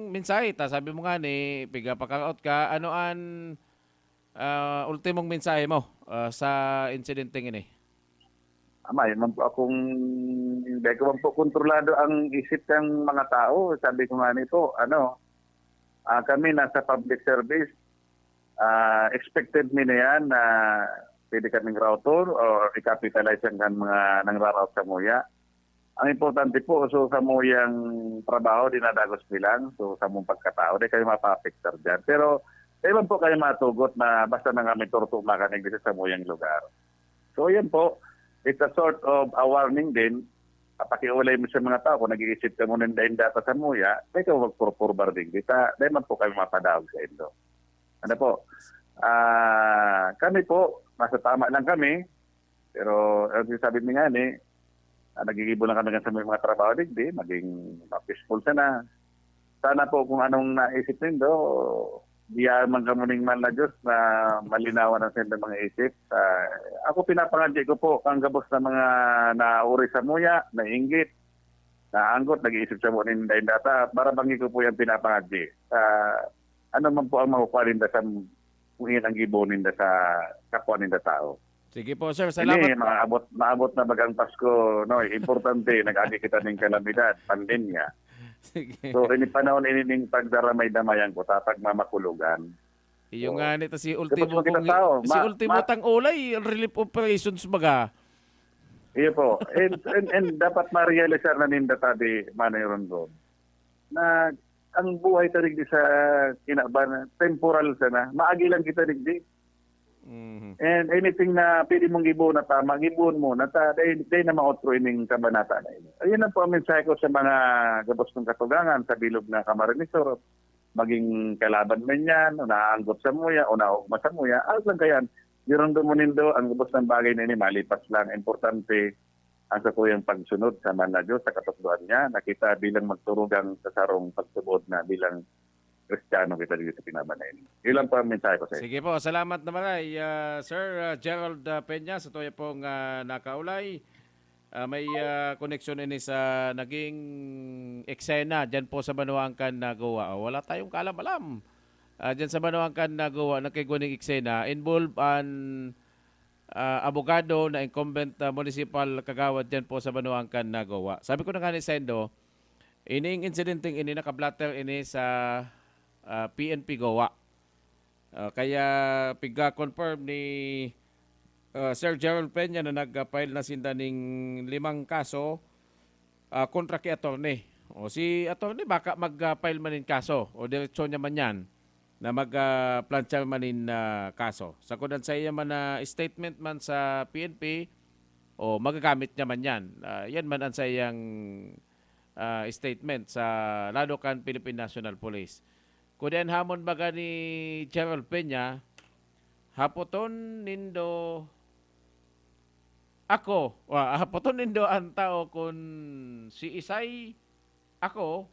mensahe, ta, sabi mo nga ni, piga pa ka out ka, ano an, ah, ultimong mensahe mo, ah, sa insidenteng ini? Ama, yun man po akong, hindi ko man po kontrolado ang isip ng mga tao. Sabi ko nga nito, ano, ah, kami nasa public service, ah, expected mi na yan na pwede kaming router o i-capitalize ang kan mga nangraraot sa muya. Ang importante po, so, sa muyang trabaho, dinadagos mi lang. So, sa mong pagkatao, di kami mapaapektar dyan. Pero, di man po kayo matugot na basta na nga may turto makanig sa muyang lugar. So, yan po. It's a sort of a warning din. Papakiulay mo sa mga tao kung nag-iisip ka muna ng daing data sa muya, di ka magpurpurbar din kita. Di man po kami mapadaog sa indo. Ano po? Ah, kami po, nasa tama lang kami. Pero, ang sinasabi mi nga ni, ah, nagigibo lang kami sa may mga trabaho digdi, maging peaceful sana. Sana po kung anong naisip nindo, diyan man kamo ning man na Diyos na malinawan ang sendo mga isip. Ah, ako pinapangadji ko po, ang gabos na mga nauri sa muya, nainggit, naanggot, nag-iisip sa buo nin daing data, para bangi ko po yung pinapangadji. Ah, ano man po ang makukuha ninda sa kung iyan ang gibo ninda sa kapwa ninda tao. Sige po, sir. Salamat Ini, po. Maabot, maabot na bagang Pasko, no? Importante, nag-agi kita ning kalamidad, pandemya. Sige. So, ini panahon ini ning pagdaramay-damayan ko, tatag mamakulugan. Iyo So, nga nito si tapos Ultimo makita kung tao, si ma-, Ultimo ma- tang ulay, relief operations baga. Iyo po. And, and, and dapat ma-realize na ninda tabi, Manoy Rondon, na ang buhay ta digdi sa kinaban, temporal sana. Maagi lang kita digdi. Mhm. And anything na pwede mong gibo na tama, gibuon mo na ta, dahil, dahil na maotro ining kabanata na ini. Ayun lang po ang mensahe ko sa mga gabos kong katugangan sa bilog na Camarines Sur. Maging kalaban man yan, o naanggot sa muya, o naugma sa muya, alam lang kayan, dirong dumonindo, ang gabos ng bagay na ini, malipas lang. Importante, ang sakuyang pagsunod sa mahal na Diyos, sa katukdoan niya, na kita bilang magturugang sa sarong pagtubod na bilang Kristiyano kita dito sa pinabanay. Yun lang po ang mensahe ko sa inyo. Sige po, salamat na maray, ah, Sir, ah, Gerald, ah, Peña, sa tuya pong, ah, nakaulay. Ah, may, ah, koneksyon ini sa naging eksena dyan po sa Banwaan kan Nagowa. Oh, wala tayong kaalam-alam. Ah, dyan sa Banwaan kan Nagowa, nagkaigwa ning eksena, involved an, ah, abogado na incumbent, ah, municipal kagawad dyan po sa Banwaan kan Nagowa. Sabi ko na nga ni Sendo, ining insidenteng ini, naka-blotter ini sa, ah, P N P Goa. Ah, kaya piga-confirm ni, ah, Sir Gerald Peña na nag-file na sinda ning limang kaso, ah, kontra ki attorney. O, si attorney baka mag, ah, file man nin kaso o diretso niya man yan na mag, ah, planchar man nin, ah, kaso. Sagkod an saiya man na statement man sa P N P, o magagamit niya man yan. Ah, yan man an saiyang, ah, statement sa lado kan Philippine National Police. Kundi an hamon baga ni Gerald Peña, hapoton nindo ako, wa-, hapoton nindo an tao kun siisay ako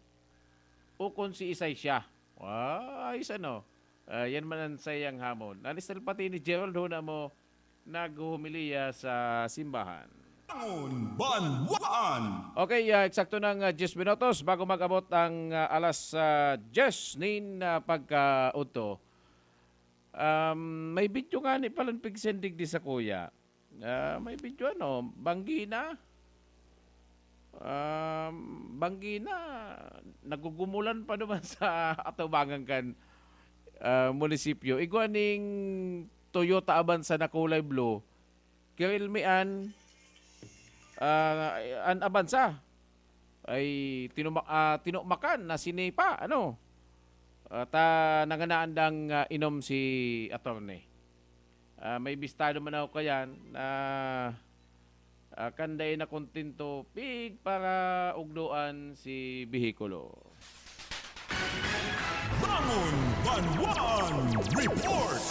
o kun siisay siya. Wa, ayos ano. Ah, yan man an saiyang hamon. An estilo pati ni Gerald, huna mo, naghumiliya sa simbahan. Bangon Banwaan. Okay, ah, eksakto ng, ah, diyes minutos bago mag-abot ang, ah, alas, ah, diyes nin, ah, pagkaudto. Um, may video nga ni palan pigsendig di sa kuya. Ah, may video ano, banggi na. Um, banggi na, nagugumulan pa naman sa atubangan kan, ah, munisipyo. Igwa ning Toyota Avanza na kulay blue, kirilmian, ah, an Avanza ay tinuma-, ah, tinumakan na sinipa, ano? At, ah, nanganaan dang, ah, inom si attorney. Ah, may bistado man ako kayan na, ah, kan dai na kontento, pig para ugdoan si behikulo. Bangon Banwaan Report.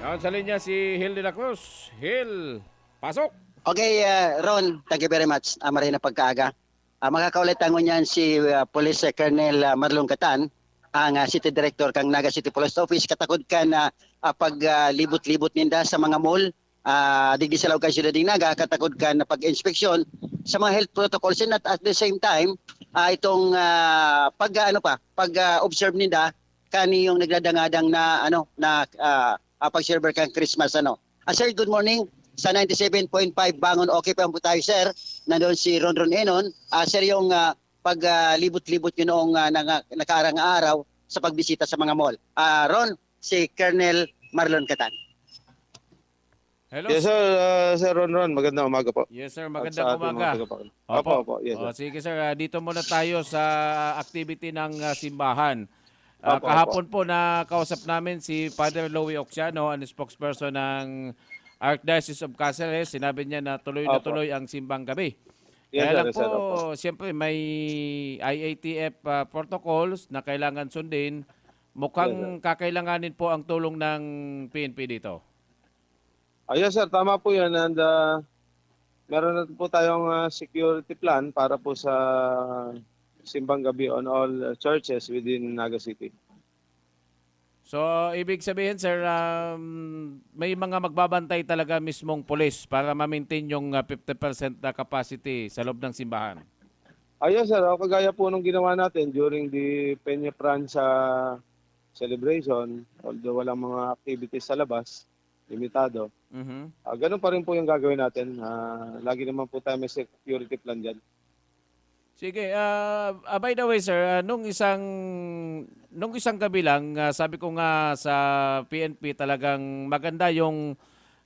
Yan sa linya si Hil de la Cruz. Hil, pasok! Okay, ah, Ron, thank you very much. Ah, maray na pagkaaga. Ah, makakaulay ta ngunyan si, ah, Police, ah, Colonel, ah, Marlon Catan, ang, ah, City Director kan Naga City Police Office, katakod kan, ah, ah, pag, ah, libot-libot ninda sa mga mall, ah, digdi sa laog kan siyudad nin Naga, katakod kan pag-inspeksyon sa mga health protocols, and at, at the same time, ah, itong, ah, pag, ah, ano pa, pag, ah, observe ninda kaniyong nagdadangadang na, ano, na, ah, ah, pag-serve kan Christmas, ano. Ah, sir, good morning. Sa ninety-seven point five Bangon, okay pa po tayo, sir. Nandun si Ron Ron Enon. Ah, sir, yung, ah, pag, ah, libot-libot nyo noong, ah, nanga-, nakaarang araw sa pagbisita sa mga mall. Ah, Ron, si Colonel Marlon Catan. Hello, Yes, sir. sir. Ah, Sir Ron Ron, magandang umaga po. Yes, sir. At Magandang sa ating mga umaga. tagapakinig. Opo. Opo, opo. Yes, O, sir. sige, sir. Ah, dito muna tayo sa activity ng, ah, simbahan. Ah, Opo, opo. kahapon po, nakausap namin si Father Louie Oxiano, ang spokesperson ng Archdiocese of Caceres. Sinabi niya na tuloy na Opo. tuloy ang simbang gabi. Yes, Kaya sir. lang Yes, sir. po, Opo. siyempre, may I A T F, ah, protocols na kailangan sundin. Mukhang Yes, sir. kakailanganin po ang tulong ng P N P dito. Ah, yes, sir. Tama po yan. And, ah, meron na po tayong, ah, security plan para po sa simbang gabi on all, ah, churches within Naga City. So, ibig sabihin, sir, um, may mga magbabantay talaga mismong pulis para ma-maintain yung, ah, fifty percent na capacity sa loob ng simbahan? Ah, yes, sir. O, kagaya po nung ginawa natin during the Peña Francia celebration, although walang mga activities sa labas, limitado, Mhm. ah, ganun pa rin po yung gagawin natin. Ah, lagi naman po tayo may security plan dyan. Sige, ah, ah, by the way, sir, ah, nung isang, nung isang gabi lang, ah, sabi ko nga sa P N P, talagang maganda yung,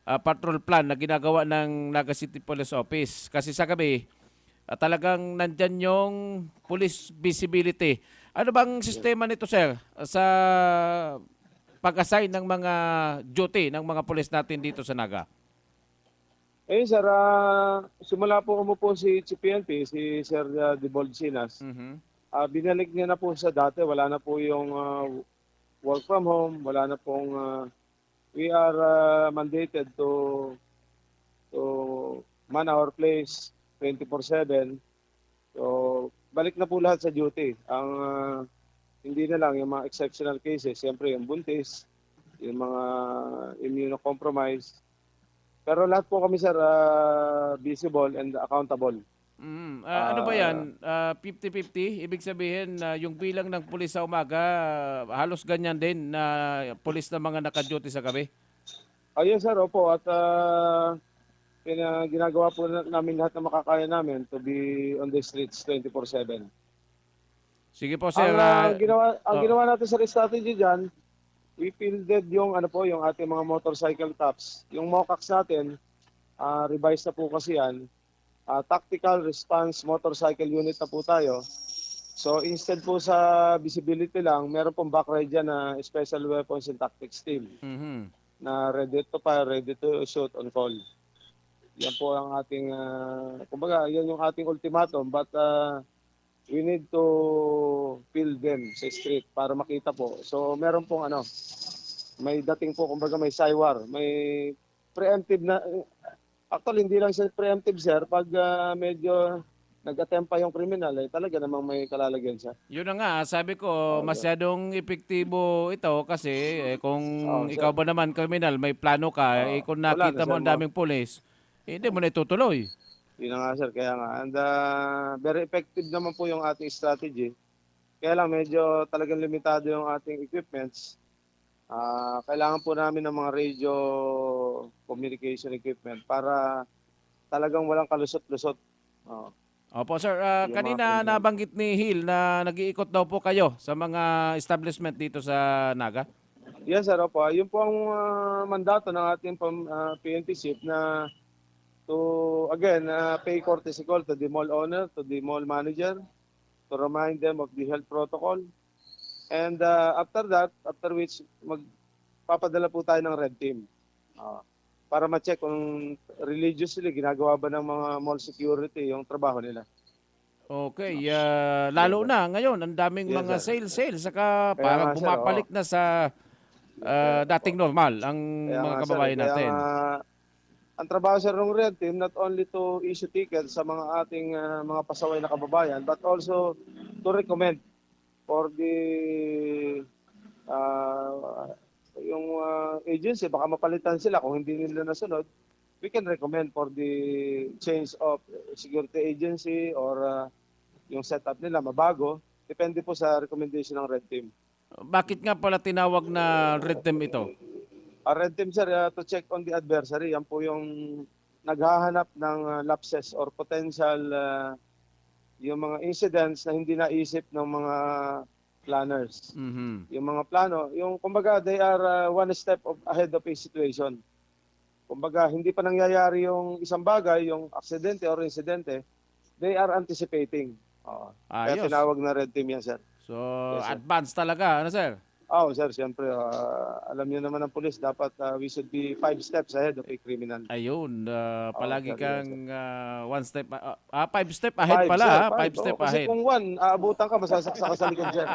ah, patrol plan na ginagawa ng Naga City Police Office. Kasi sa gabi, ah, talagang nandyan yung police visibility. Ano bang Yes. sistema nito, sir, sa pag-assign ng mga duty ng mga pulis natin dito sa Naga? Ayun, sir, ah, simula po umupo si Chief P N P, si Sir, ah, Debold Sinas, Mhm. ah, binalik niya na po sa dati. Wala na po yung, ah, work from home, wala na pong, ah, we are, ah, mandated to, to man our place, twenty-four seven. So, balik na po lahat sa duty. Ang, ah, hindi na lang yung mga exceptional cases, siyempre yung buntis, yung mga immunocompromised. Pero lahat po kami, sir, ah, visible and accountable. Mm. Ah, ano ba Ah, yan? Ah, fifty fifty? Ibig sabihin na yung bilang ng pulis sa umaga, halos ganyan din na pulis na mga naka-duty sa gabi? Ayun, sir, opo. At, ah, pina-, ginagawa po na-, namin lahat ng makakaya namin to be on the streets twenty-four seven. Sige po, sir. Ang, ah, Ah, ginawa, ang oh. ginawa natin, sir, strategy dyan, we fielded yung, ano po, yung ating mga motorcycle cops. Yung MOCACs natin, ah, revised na po kasi yan. Ah, Tactical Response Motorcycle Unit na po tayo. So, instead po sa visibility lang, meron pong back ride dyan na special weapons and tactics team Mhm. na ready to fire, ready to shoot on call. Yan po ang ating, ah, kumbaga, yan yung ating ultimatum, but, ah, we need to field them sa street para makita po. So, meron pong ano, may dating po, kumbaga, may SIWAR, may preemptive na, actually, hindi lang siya preemptive, sir, pag, ah, medyo nag-attempt pa yung kriminal, eh, talaga namang may kalalagyan siya. Yun na nga, sabi ko, Oo, sir. masyadong epektibo ito kasi, eh, kung Oo, sir. ikaw ba naman kriminal, may plano ka, Oo, eh, kung wala na, nakita mo sir, ang ma'am. daming pulis, eh, hindi mo na itutuloy. Yun na nga, sir, kaya nga. And, ah, very effective naman po yung ating strategy. Kaya lang, medyo talagang limitado yung ating equipments. Ah, kailangan po namin ng mga radio communication equipment para talagang walang kalusot-lusot. Oo. Opo, sir. Ah, Yung mga kanina kuwan. nabanggit ni Hil na nag-iikot daw po kayo sa mga establishment dito sa Naga? Yes, sir. Opo. Yun po ang, ah, mandato ng ating pam-, ah, P N P chief na to, again, ah, pay courtesy call to the mall owner, to the mall manager, to remind them of the health protocol. And, ah, after that, after which, magpapadala po tayo ng red team. Ah, para ma-check kung religiously ginagawa ba ng mga mall security yung trabaho nila. Okay, ah, lalo Yes, sir. na ngayon, ang daming Yes, mga sir. sale-sale, saka Kaya parang nga, sir, oo. bumabalik na sa, Yes, sir. ah, dating normal ang Kaya mga nga, sir, eh. kababayan Kaya natin. nga, ang trabaho, sir, ng red team, not only to issue tickets sa mga ating, ah, mga pasaway na kababayan, but also to recommend for the, ah, yung, ah, agency, baka mapalitan sila kung hindi nila nasunod, we can recommend for the change of security agency or, ah, yung setup nila mabago. Depende po sa recommendation ng red team. Bakit nga pala tinawag na red team ito? Ang red team, sir, ah, to check on the adversary. Yan po yung naghahanap ng, ah, lapses or potential, ah, yung mga incidents na hindi naisip ng mga planners. Mhm. Yung mga plano, yung kumbaga, they are, ah, one step of, ahead of a situation. Kumbaga, hindi pa nangyayari yung isang bagay, yung aksidente or insidente, they are anticipating. Oo. Kaya Ayos. tinawag na red team yan, sir. So, Yes, sir. advance talaga, ano, sir? Oo, sir, siyempre, ah, alam niyo naman ang pulis, dapat, ah, we should be five steps ahead of a criminal. Ayun, ah, Oo, palagi sir, yes, sir. kang, ah, one step, ah, ah, five step ahead Five, pala, sir, ha? five. Five Oo, step kasi ahead. kung one, aabutan ka, masasaksak ka sa likod, sir.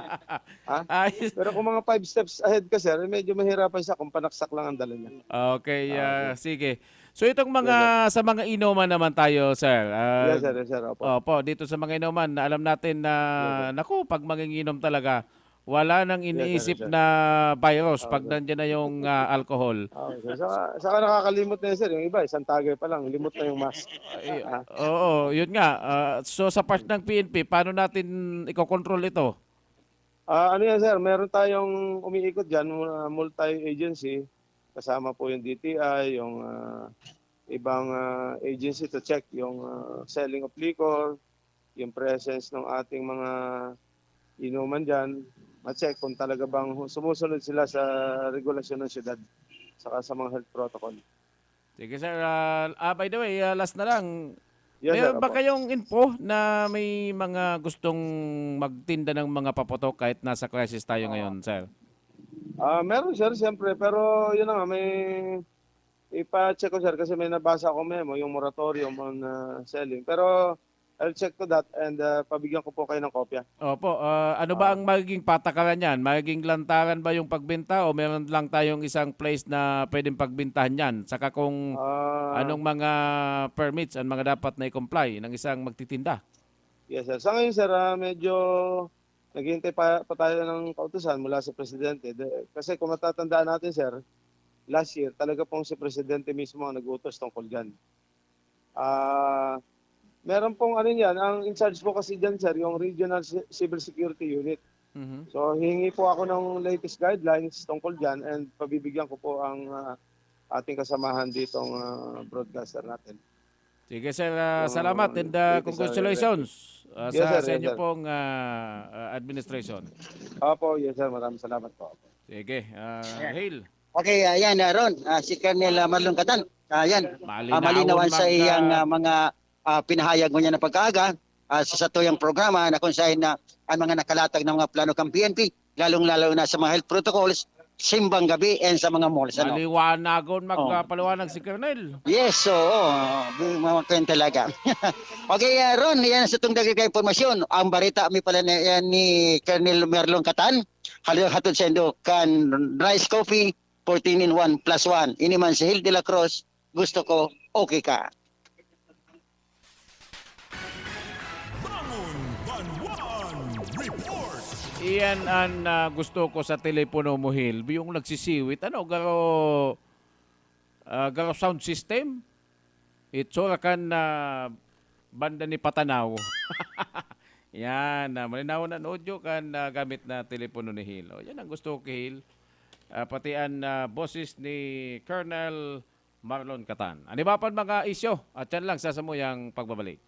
Ha? Ayos. Pero kung mga five steps ahead ka, sir, medyo mahirapan siya kung panaksak lang ang dala niya. Okay, Ah, ah, okay. sige. So, itong Yes, mga, sir. sa mga inuman naman tayo, sir. Ah, Yes, sir. Yes, sir. Opo. opo, dito sa mga inuman, alam natin na, Yes, sir. naku, pag manginginom talaga, wala nang Yes, sir. Yes, iniisip sir. na virus Oo, pag sir. nandiyan na yung, ah, alcohol. Oo, sir. Saka, saka nakakalimot na yun, sir. Yung iba, isang tagay pa lang, limot na yung mask. Ay, Ah. oo, yun nga. Ah, so, sa part ng P N P, paano natin ikokontrol ito? Ah, ano yan, sir? Meron tayong umiikot dyan, uh, multi-agency. Kasama po yung D T I, yung, ah, ibang, ah, agency to check yung, ah, selling of liquor, yung presence ng ating mga inuman dyan, ma-check kung talaga bang hu-, sumusunod sila sa regulasyon ng syudad saka sa mga health protocol. Sige, sir. Ah, ah, by the way, ah, last na lang. Yes, sir. Meron ba Opo. kayong info na may mga gustong magtinda ng mga paputok kahit nasa crisis tayo Oo. ngayon, sir? Ah, meron, sir, siyempre. Pero yun na nga, may ipa-check ko, sir, kasi may nabasa akong memo, yung moratorium on, ah, selling. Pero I'll check to that and, ah, pabigyan ko po kayo ng kopya. Opo, ah, ano ba Ah. ang magiging patakaran niyan? Magiging lantaran ba yung pagbenta o meron lang tayong isang place na pwedeng pagbentahan niyan? Saka kung Ah. anong mga permits ang mga dapat na i-comply ng isang magtitinda? Yes, sir. Sa ngayon, sir, ah, medyo naghihintay pa, pa tayo ng kautusan mula sa presidente. De-, kasi kung matatandaan natin, sir, last year, talaga pong si presidente mismo ang nag-utos tungkol dyan. Ah, meron pong ano yan, ang in charge po kasi dyan, sir, yung Regional Ci-, Civil Security Unit. Mhm. So, hihingi po ako ng latest guidelines tungkol dyan and pabibigyan ko po ang, ah, ating kasamahan ditong, ah, broadcaster natin. Sige, sir, ah, Yung salamat and, ah, British congratulations, ah, Yes, sa, sir, sa yes, inyo sir. pong, ah, ah, administration. Opo, yes, sir. Maraming salamat po. Sige, ah, Yeah. Hale. Okay, ah, yan, ah, Ron, ah, si Colonel, ah, Marlon Catan. Ah, yan. Ah, Malinaw malinawan sa mang, iyang, ah, ah, mga, ah, pinahayag mo niya na pagkaaga, ah, sa satuyang programa na kung saan na ang mga nakalatag ng mga plano kang P N P, lalong-lalo na sa mga health protocols, simbang gabi and sa mga malls, ano? Maliwanagon Oh. magpapaliwanag si Colonel. Yes, oo. Mga kwen talaga. Okay, ah, Ron, yan sa itong dagdag na impormasyon. Ang bareta mi pala na yan ni Colonel Merlon Catan. Hali-, hatod sa indo kan Rice Coffee, fourteen in one plus one. Ini man si Hale de la Cruz, gusto ko, okay ka. Bangon Banwaan Report. Iyan an, ah, gusto ko sa telepono mo, Hale. Yung nagsisiwit. Ano, garo, ah, garo sound system? Itsura kan, ah, banda ni Patanaw. Yan, ah, malinawon an audio kan, ah, gamit na telepono ni Hale. O, yan ang gusto ko ki Hale. Ah, pati an, ah, boses ni Colonel Marlon Catan. An iba pang mga isyu, at yan lang sa samuyang pagbabalik.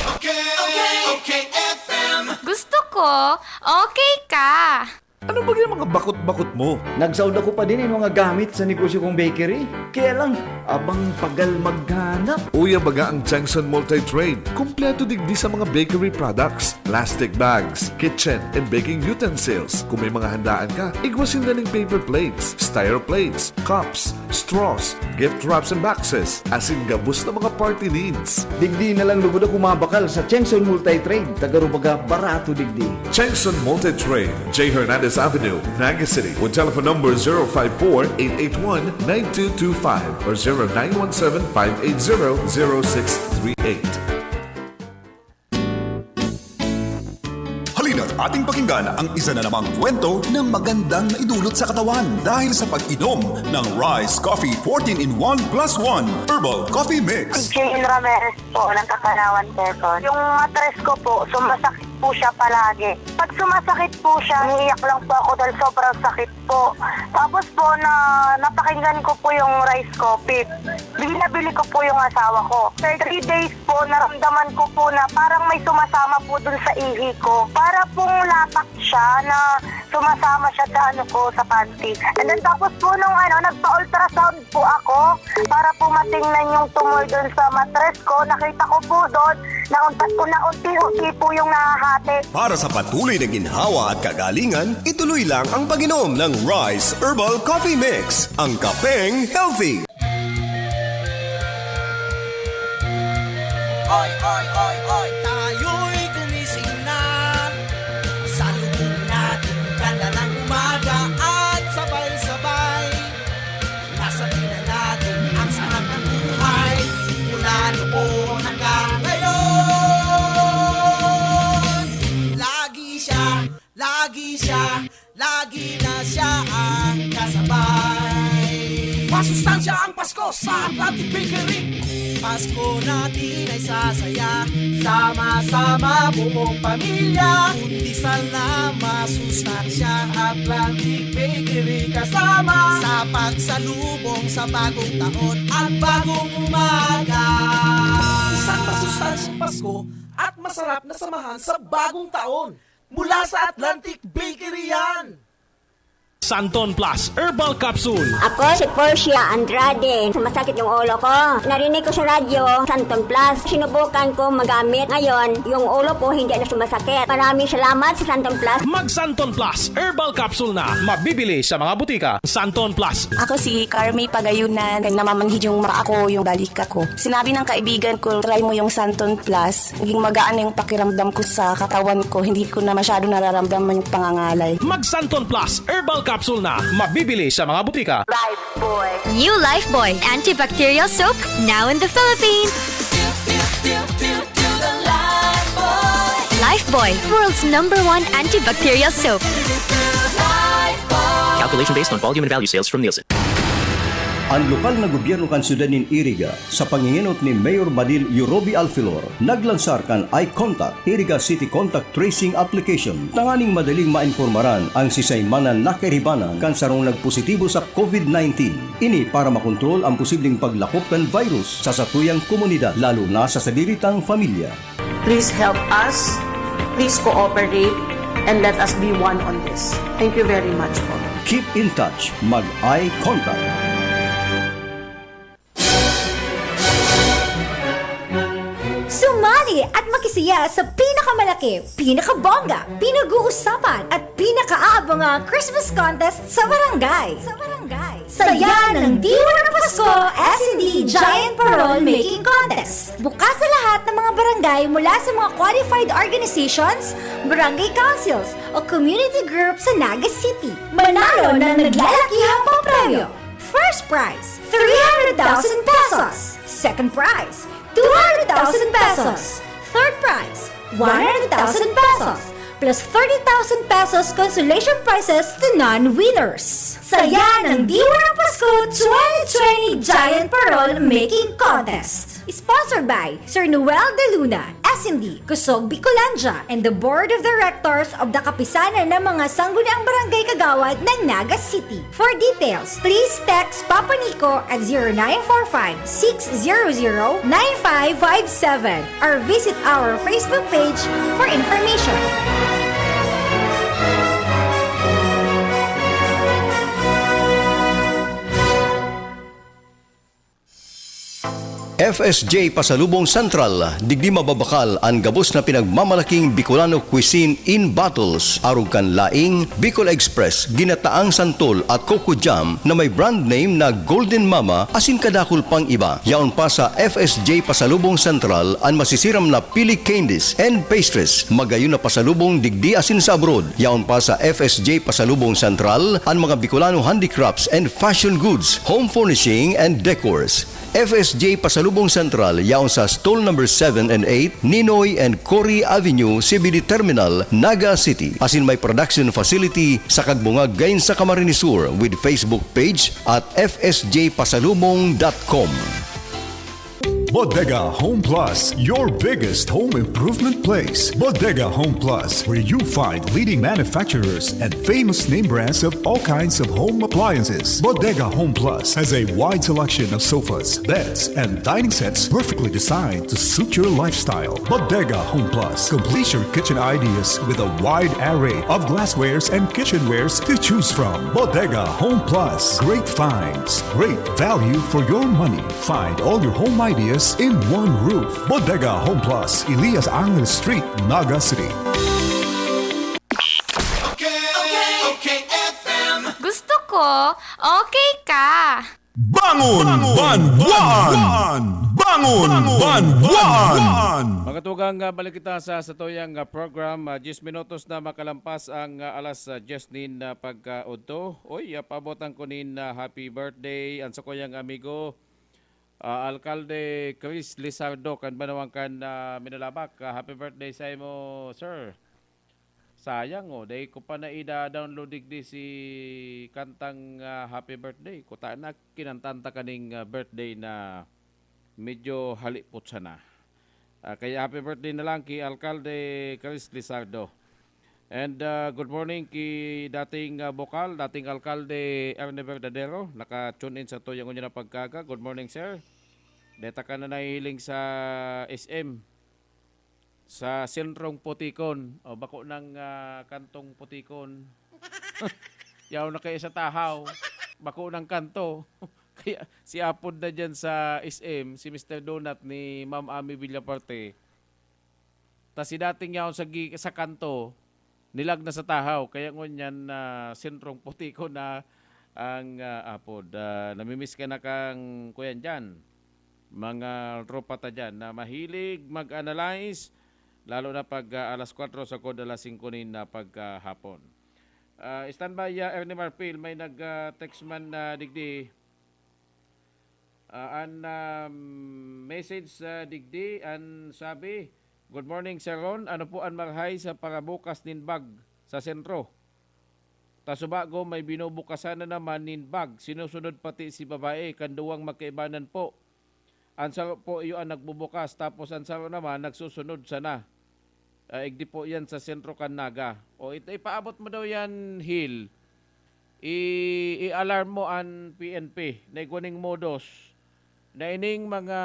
Okay, okay, okay, F M. Gusto ko, okay ka. Ano ba yung mga bakot-bakot mo? Nagsaod ako pa din yung mga gamit sa negosyo kong bakery. Kaya lang, abang pagal maghanap. Uya baga ang Changson Multi-Trade. Kompleto digdi sa mga bakery products, plastic bags, kitchen and baking utensils. Kung may mga handaan ka, igwa sinda ning paper plates, styro plates, cups, straws, gift wraps and boxes, asin gabos na mga party needs. Digdi na lang lugod ako mabakal sa Chengson Multi-Trade. Taga Rubaga, barato digdi. Chengson Multi-Trade, J Hernandez Avenue, Naga City, with telephone number zero five four, eight eight one, nine two two five or zero nine one seven, five eight zero, zero six three eight. Halina't ating pakinggan ang isa na namang kwento ng magandang naidulot sa katawan dahil sa pag-inom ng Rice Coffee fourteen in one plus one Herbal Coffee Mix. Jane Ramirez po, ng Kapanawan, Quezon. Yung matres ko po, sumasakit po siya palagi. Pag sumasakit po siya, umiiyak lang po ako dahil sobrang sakit po. Tapos po, na, napakinggan ko po yung rice coffee. Binabili ko po yung asawa ko. After three days po, naramdaman ko po na parang may sumasama po dun sa ihi ko. Para pong latak siya na sumasama siya sa ano ko, sa panty. And then tapos po nung ano, nagpa-ultrasound po ako para po matingnan yung tumor dun sa matres ko. Nakita ko po doon na, unta- na unti-unti po yung nahahati. Para sa patuloy na ginhawa at kagalingan, ituloy lang ang pag-inom ng Rice Herbal Coffee Mix, ang kapeng healthy. Oy, oy, oy, oy, tayo'y gumising na. Salubungin natin ganda ng umaga at sabay-sabay nasabihan natin ang sarap ng buhay. Mula noon hanggang ngayon, lagi siya, lagi siya, lagi na siya ang kasabay. Masustansya ang Pasko sa Atlantic Bakery. Pasko natin ay sasaya, sama-sama buong pamilya. Kundisal na masustansya, Atlantic Bakery kasama. Sa pagsalubong sa bagong taon at bagong umaga. Isang masustansyang Pasko at masarap na samahan sa bagong taon. Mula sa Atlantic Bakery yan! Santon Plus Herbal Capsule. Ako si Portia Andrade. Sumasakit yung ulo ko. Narinig ko sa radyo, Santon Plus. Sinubukan ko magamit. Ngayon, yung ulo ko hindi na sumasakit. Maraming salamat sa Santon Plus. Mag Santon Plus Herbal Capsule na. Mabibili sa mga butika. Santon Plus. Ako si Carmi Pagayunan. Namamanhid yung mata ko, yung balikat ko. Sinabi ng kaibigan ko, "Try mo yung Santon Plus." Naging magaan na yung pakiramdam ko sa katawan ko. Hindi ko na masyado nararamdaman yung pangangalay. Mag Santon Plus Herbal Capsule na. Mabibili sa mga butika. Lifebuoy. New Lifebuoy Antibacterial Soap, now in the Philippines. Lifebuoy, world's number one antibacterial soap. Calculation based on volume and value sales from Nielsen. An lokal na gobyerno kan syudad nin Iriga, sa pangingenot ni Mayor Badil Yurobi Alfilor, naglansar kan Eye Contact, Iriga City Contact Tracing Application, tanganing madaling maimpormaran an sisay man na nakairibanan kan sarong nagpositibo sa COVID nineteen. Ini para makontrol an posibleng paglakop kan virus sa satuyang komunidad, lalo na sa sadiri tang pamilya. Please help us. Please cooperate and let us be one on this. Thank you very much po. Keep in touch. Mag-eye contact. Sumali at makisaya sa pinakamalaki, pinakabongga, pinag-uusapan at pinakaaabangang Christmas contest sa barangay. Sa barangay. Saya ng Diwa ng Pasko, S and D Giant Parol Making Contest. Bukas sa lahat ng mga barangay mula sa mga qualified organizations, barangay councils, o community groups sa Naga City. Manalo ng naglalakihang papremyo. First prize, three hundred thousand pesos. Second prize, two hundred thousand pesos. Third prize, one hundred thousand pesos. Plus thirty thousand pesos consolation prizes to non-winners. Saya ng Diwa ng Pasko twenty twenty Giant Parol Making Contest. Sponsored by Sir Noel De Luna, S and D, Kusog, Bicolandia, and the Board of Directors of the Kapisanan ng mga Sangguniang Barangay Kagawad ng Naga City. For details, please text Papa Nico at zero nine four five, six zero zero, nine five five seven or visit our Facebook page for information. F S J Pasalubong Central, digdi mababakal an gabos na pinagmamalaking Bicolano cuisine in bottles, arog kan laing, Bicol Express, ginataang santol at coco jam na may brand name na Golden Mama asin kadakul pang iba. Yaon pa sa F S J Pasalubong Central an masisiram na pili candies and pastries, magayon na pasalubong digdi asin sa abroad. Yaon pa sa F S J Pasalubong Central an mga Bicolano handicrafts and fashion goods, home furnishing and decors. F S J Pasalubong Central, yaon sa stall number seven and eight, Ninoy and Cory Avenue, C B D Terminal, Naga City. Asin may production facility sa Kagbungag, Gain sa Camarines Sur, with Facebook page at F S J pasalubong dot com. Bodega Home Plus, your biggest home improvement place. Bodega Home Plus, where you find leading manufacturers and famous name brands of all kinds of home appliances. Bodega Home Plus has a wide selection of sofas, beds, and dining sets perfectly designed to suit your lifestyle. Bodega Home Plus, complete your kitchen ideas with a wide array of glasswares and kitchenwares to choose from. Bodega Home Plus, great finds, great value for your money. Find all your home ideas in one roof. Bodega Home Plus, Elias Angel Street, Naga City. Okay, okay, F M. Gusto ko, okay ka. Bangon, Bangon, Banwaan! Bangon, Bangon, Banwaan! Banwaan! Mga tugang, ah, balik kita sa satuyang, ah, program. Ah, diyes minutos na makalampas ang, ah, alas, ah, diyes nin, ah, pagkaudto. Oy, ah, paabotan ko nin, ah, happy birthday an sakuyang amigo, ah, Alkalde Chris Lizardo, kan banwaan kan, ah, Minalabac. Ah, happy birthday sa imo, sir. Sayang, oh, dai ko pa naida-download digdi si kantang, ah, Happy Birthday. Kuta na, kinantan ta kaning, ah, birthday na medyo halipot sana. Ah, kaya happy birthday na lang ki Alkalde Chris Lizardo. And, ah, good morning ki dating, ah, bokal, dating Alkalde Ernie Verdadero. Naka-tune in sa tuyang unyan na pagkaga. Good morning, sir. Deta ka na nahihiling sa S M. Sa sentrong Putikon, o bako ng, ah, kantong Putikon. Yaw na kaya sa Tahaw. Bako ng kanto. Kaya si Apod na dyan sa S M, si Mister Donut ni Ma'am Ami Villaparte. Ta si dating yaon sa gi-, sa kanto, nilag na sa Tahaw. Kaya ngunyan na sentrong putiko na ang, ah, Apod. Ah, namimiss ka na kang kuyan dyan. Mga tropa ta dyan na mahilig mag-analyze, lalo na pag, ah, alas kwatro sagkod alas singko nin, ah, pagkahapon. Ah, standby, ah, Ernie Marfil, may nag, ah, text man na digdi. Ah, an, um, message sa digdi, an sabi, "Good morning, Sir Ron. Ano po an marhay sa parabukas nin bag sa sentro? Ta subago, may binubukasan na naman nin bag. Sinusunod pati si babae, kan duwang magkaibanan po. An saro po iyo an nagbubukas, tapos an saro naman nagsusunod sana." Ah, igdi po yan sa sentro kan Naga. O, it-, ipaabot mo daw yan, Hil. I-, i-alarm mo an P N P na igwa ning modus na ining mga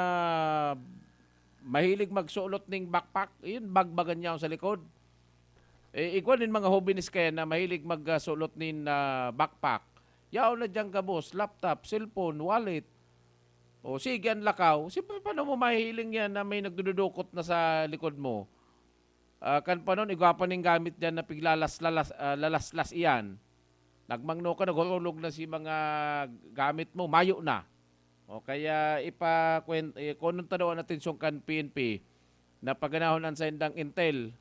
mahilig magsulot ning backpack, yun, bagbagan niya sa likod. Eh, igwa nin mga hobenes kaya na mahilig magsulot nin, ah, backpack. Yaon na dyan gabos, laptop, cellphone, wallet. O, sige, an lakaw. Siyempre, paano mo mahihiling yan na may nagdududukot na sa likod mo? Ah, kan panon, igwa pa ning gamit diyan na piglalas-lalas, ah, lalaslas iyan. Nagmangno ka, naghurulog na si mga gamit mo, mayo na. O kaya ipakwen-, eh, kunon ta daw an atensyon kan P N P na paganahon an saindang intel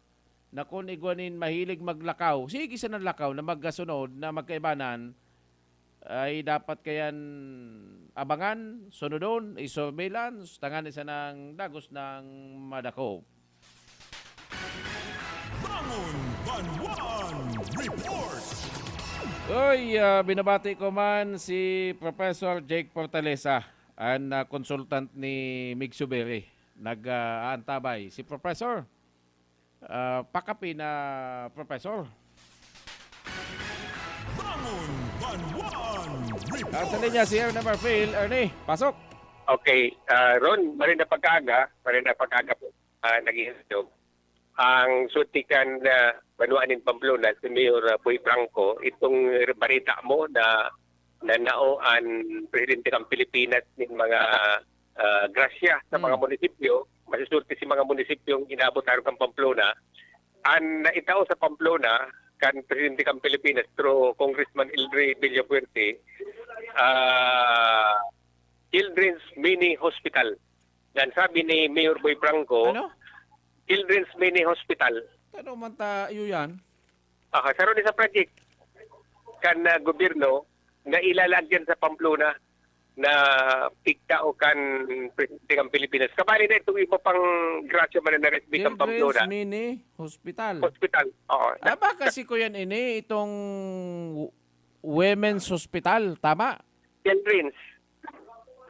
na kun igwa nin mahilig maglakaw, sige sanang lakaw na magkasunod na magkaibanan, ay dapat kayan abangan, sunodon, i-surveillance, tanganing sanang dagos nang madakop. Bangon Banwaan Report! Uy, ah, binabati ko man si Professor Jake Fortaleza, an, ah, consultant ni Mig Subiri. Nag, ah, aantabay. Si Professor, ah, pakapi na, Professor. Bangon Banwaan Report! At sa linya si Ernie Marfil. Ernie, pasok! Okay, ah, Ron, maray na pagkaaga, maray na pagkaaga po, ah, naging handog. Ang sulti kan, ah, banwaan nin Pamplona, si Mayor, ah, Boy Franco, itong barita mo na, na nao an presidente kan Pilipinas nin mga, ah, grasya sa mga Hmm. munisipyo, masusulti si mga munisipyong inabot arog kan Pamplona. An naitao sa Pamplona kan presidente kan Pilipinas through Congressman Eldry Villafuerte, ah, Children's Mini Hospital. Dan sabi ni Mayor Boy Franco, Ano? Children's Mini Hospital. Ano man ta iyo yan? Aha, saro ni sa project kan, ah, gobyerno na ilalagyan sa Pamplona na pigtao kan presidente kan Pilipinas. Kabali na itong iba pang grasya man na na-receive kan Children's Pamplona. Mini Hospital. Hospital, oo. Ah, baka si Kuyan ini, itong w-, Women's Hospital, tama? Children's.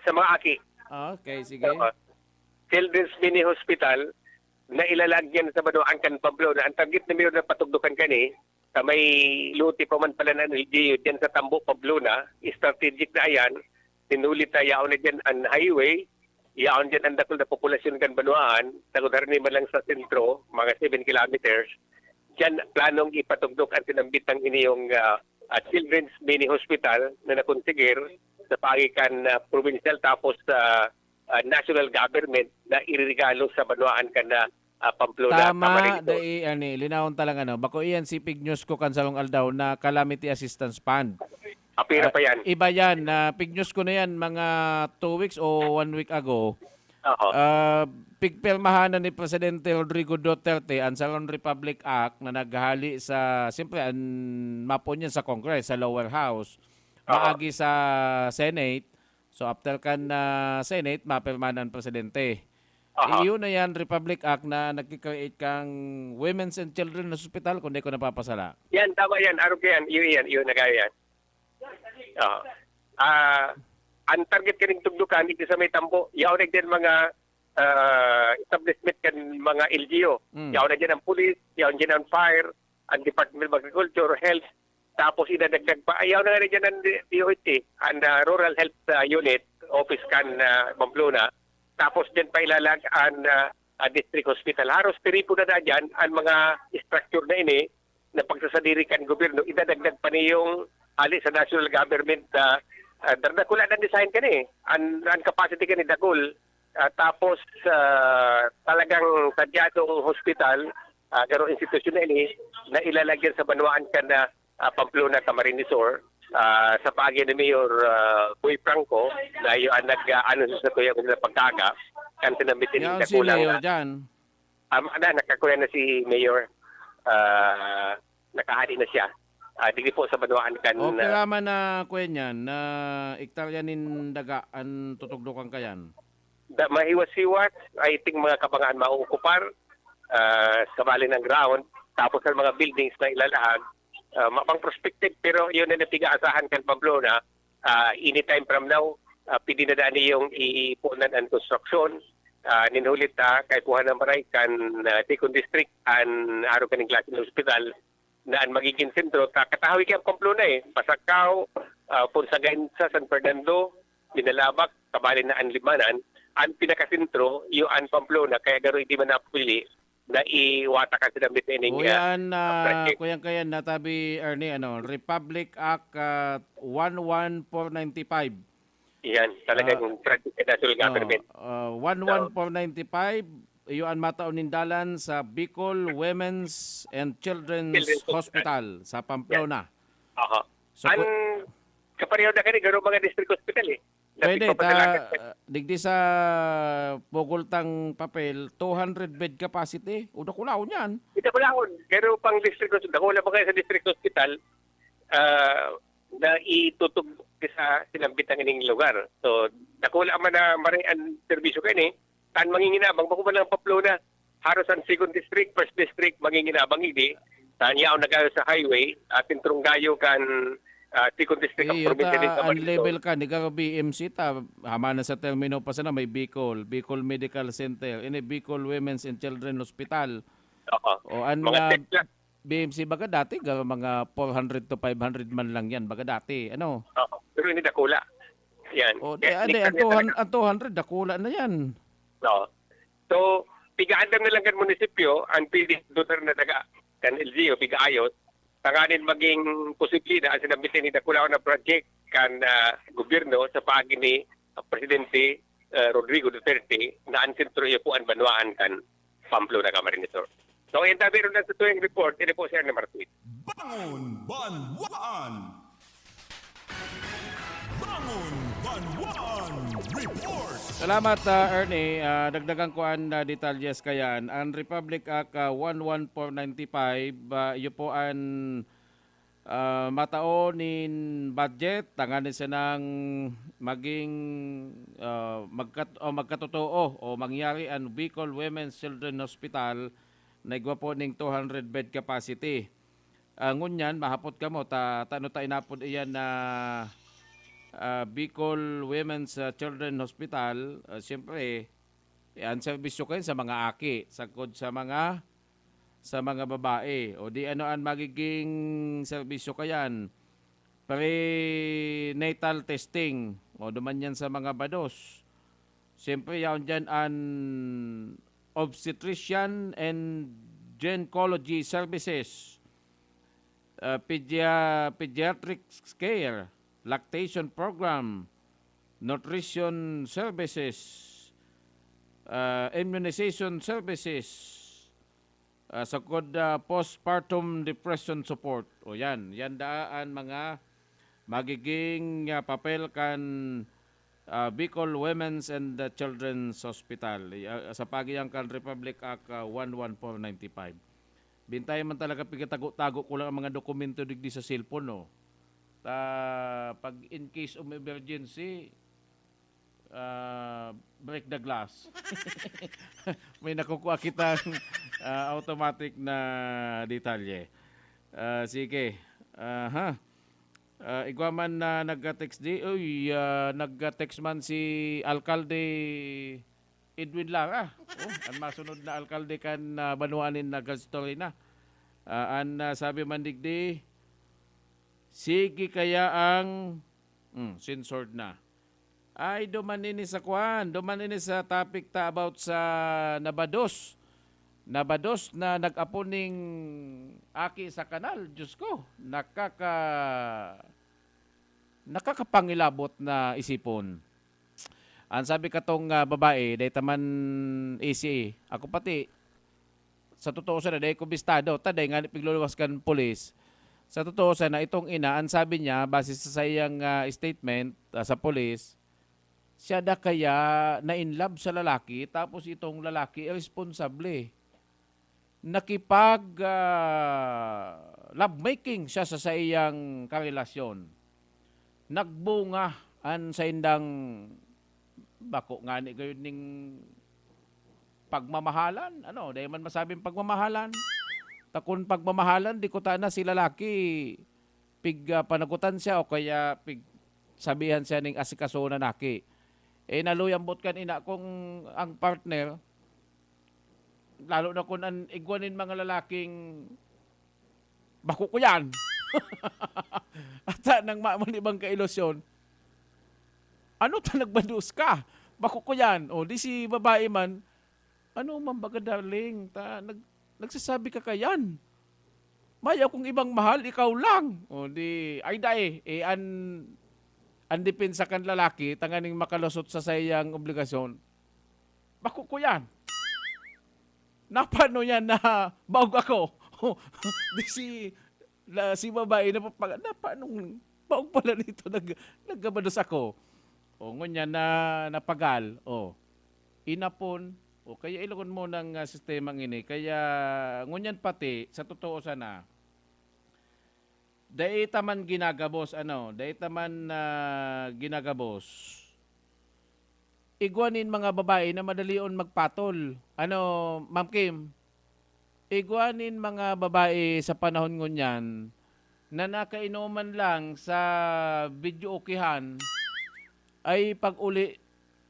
Sa mga aki. Ah, okay, sige. Oo. Children's Mini Hospital na ilalagyan sa banwaan kan Pamplona. Ang target na mayor na patugdukan kani, sa may lote pa man pala ng L G U, dyan sa Tambo, Pamplona, strategic na ayan, sinulit na yaon na dyan ang highway, yaon dyan ang dakul na populasyon kan banwaan, takot harani man lang sa sentro, mga seven kilometers, dyan planong ipatugdok ang sinambit ng iniyong, ah, ah, Children's Mini Hospital na nakonsigir sa paagi kan, ah, provincial tapos sa, ah, national government na iririgalo sa banwaan kan, ah, ah, Pamplona, Tama, Camarines Sur. Dai, ani, linawon ta lang, ano, bako iyan si Pig News ko kan sarong aldaw na Calamity Assistance Fund. Apira Ah, pa yan. Iba yan, na Pig News ko na yan mga two weeks o one week ago. Oo. Ah, pigpirmahan na ni Presidente Rodrigo Duterte ang Salon Republic Act na naghali sa, siyempre, ang mapon yan sa Congress, sa lower house, Oo. maagi sa Senate. So, after kan, ah, Senate, mapirmahan ang Presidente. Aha. Iyon na yan, Republic Act na nagki-create kang Women's and Children's Hospital, kung di ko napapasala. Yan, tama yan. Arog yan. Iyo yan. Iyo na kaya yan. Oo. Ah, ang target kaning tugdukan, dito sa may Tambo, yaon na din mga, ah, establishment kan mga L G U. Mm. Yaon na din ang police, yaon din ang fire, ang Department of Agriculture, Health, tapos idadagdag pa, ayaw na nga na dyan ang D O H T, ang, ah, Rural Health, ah, Unit, office kan, ah, Pamplona. Tapos dyan pa ilalag ang, ah, ah, District Hospital. Haros tiripo na na dyan ang mga structure na ini na pagsasadiri kan gobyerno. Idadagdag pa niyong, ali sa national government, ah, ah, dar-, dakula na design kani. An, an capacity kani dakul. Ah, tapos, ah, talagang sadyadong hospital, ah, garo institusyon na ini, na ilalagyan sa banwaan kan, ah, ah, Pamplona, Camarines Sur, ah, sa paagi ni Mayor, ah, Boy Franco, na iyo ang nag, ah, ano sa tuya ng pagkaga, kan sinambit ni Yaon si Mayor na, dyan. Um, na, nakakuha na si Mayor, ah, nakahali na siya. Ah, digdi po sa banwaan kan, O, ah, pira man na, kuya niyan, na ektarya nin daga an tutugdokan kayan? Da, mahiwas-hiwas, I think mga kabangaan maookupar, ah, sa bali ng ground, tapos ang mga buildings na ilalahag, ah, mapang prospective, pero yun na napig-aasahan kan Pamplona, ah, anytime from now, ah, pwede na daan niyong ipunan ang konstruksyon. Ah, ninhulit ta, kay kuha ng maray kan, ah, second district, an araw kaning klase ng ospital, na an magiging sentro, ta-, katahawi kaya ang Pamplona eh. Pasacao, ah, Fusagalda, San Fernando, Minalabac, kabali na an Libmanan. An pinakasentro, iyo an Pamplona, kaya garo hindi man napili na iwata ka sila mita ining, Kuya, ah, an, ah, project. Kuyang kayan, natabi, Ernie, ano, Republic Act, ah, one one four ninety-five. Iyan, talagang Ah, project na national oh, government. ah, So, one one four ninety-five, iyo an matao nin dalan sa Bicol Women's and Children's Children's Hospital. Hospital sa Pamplona. Aha. So, An ku- kapareho na kani, garo mga district hospital eh. Sa Pwede, ta, pagpapadalagan. ah, digdi sa pugultang papel, two hundred bed capacity. O, dakulahon yan. Hindi dakulahon. Pero pang district hospital, dakula pa kayo sa district hospital, ah, na itutugtog sa sinambit ng ining lugar. So, dakula man na maray ang serbisyo kayo ni, tan manginginabang, bako man lang Pamplona, haros ang second district, first district, manginginabang idi, tan yaon na kayo sa highway, at tintrong gayo kan, ah, second district ang Iyo, probinsya ta, ni ang Camarines Sur. Level ka, ni ka B M C ta, hama na sa termino pa sana, may Bicol, Bicol Medical Center, ini Bicol Women's and Children Hospital. Oo. O, an, Mga ah, test lang. B M C baga dati, ga-, mga four hundred to five hundred man lang yan, baga dati, ano? Oo. Pero hindi dakula. Yan. O, di, Kaya ah, di, ang tiniktan niya two hundred, talaga. Ang two hundred, dakula na yan. No. So, pigaandam na lang kan munisipyo, ang pili dotar na taga, kan L G U, pigaayos, tanganin maging posible na ang sinambitin ni dakula na project kan, ah, gobyerno sa paagi ni, ah, Presidente, ah, Rodrigo Duterte na ang sentro iyo po ang banwaan kan Pamplona, Camarines Sur. So, yan tabi ron lang sa tuwing report, ini po si Ernie Martin. Bangon Banwaan! Bangon Banwaan Report! Salamat, ah, Ernie. Ah, dagdagan ko an, ah, detalyes kayan. An Republic Act, ah, one one four ninety-five, ah, iyo po an, ah, matao nin budget tanganing sanang maging, ah, magkat-, o magkatotoo o mangyari an Bicol Women's Children Hospital na igwa po ning two hundred bed capacity. Ah, ngunyan, mahapot kamo, ta-, tano ta inapod iyan na, ah, Bicol Women's, ah, Children Hospital? Ah, siyempre, eh, ang serbisyo kayo sa mga aki, sagkod sa mga, sa mga babae. O di ano ang magiging serbisyo kayan? Prenatal testing. O duman yan sa mga bados. Siyempre, yaon dyan an obstetrician and gynecology services, ah, pedia-, pediatric care, lactation program, nutrition services, ah, immunization services, ah, sagkod, ah, postpartum depression support. O yan, yan daa an mga magiging, ah, papel kan, ah, Bicol Women's and, ah, Children's Hospital, ah, sa paagi yan kan Republic Act, ah, one one four ninety-five. Bintay man talaga, pigatago-tago ko lang ang mga dokumento digdi sa cellphone, no? Ta, pag in case of emergency, ah, break the glass. May nakukuha kitang, ah, automatic na detalye. Ah, sige. Aha. Ah, igwa man na nagka-text di, uy, ah, nagka-text man si Alkalde Edwin Lara. Oh, ang masunod na alkalde kan, ah, banwa nin Nagkastorina. Ah, an, ah, sabi man digdi, sige kaya ang, hmm, censored na. Ay, duman ini sa kwan, duman ini sa topic ta about sa nabados. Nabados na nag-apo ning aki sa kanal. Diyos ko, nakaka-, nakakapangilabot na isipon. Ang sabi katong, ah, babae, dai ta man easy. Ako pati, sa totoo sana, dai ko bistado, ta dai ngani pigluluwas kan pulis. Sa totoo sana, itong ina, ang sabi niya, base sa saiyang, ah, statement, ah, sa pulis, siya da kaya na-in love sa lalaki, tapos itong lalaki, iresponsable. Nakipag, ah, lovemaking siya sa saiyang karelasyon. Nagbunga an saindang, bako ngani gayud ning pagmamahalan, ano, dai man masabing pagmamahalan. Ta kun pagmamahalan, di ko ta na si lalaki pig, ah, panagutan siya o kaya pig sabihan siya ning asikaso na naki. Eh, naluyambot kan ina kung ang partner, lalo na kun an igwa nin mga lalaking, "Bako ko yan." Ata nang ma-, man ibang kailusyon, "Ano ta nagbados ka? Bako ko yan." O, di si babae man, "Ano man baga, darling? Ta, nag-, nagsasabi ka kayan. Mayo akong ibang mahal, ikaw lang." O, di, ay dai, eh, an, an depensa kan lalaki, tanganing makalusot sa saiyang obligasyon, "Bako ko yan." Napano niya na baog ako? Di si, na, si babae, napapag-, napanong baog pala nito, nag-, nagkabados ako. O, ngunyan na napagal, o, inapon, o, kaya ilukon mo ng, ah, sistema ngini. Kaya, ngunyan pati, sa totoo sana, dai ta man ginagabos, ano, dai ta man, ah, ginagabos. Igwa nin mga babae na madalion magpatol. Ano, Ma'am Kim? Igwa nin mga babae sa panahon ngunyan na nakainoman lang sa videokehan, ay pag-uli,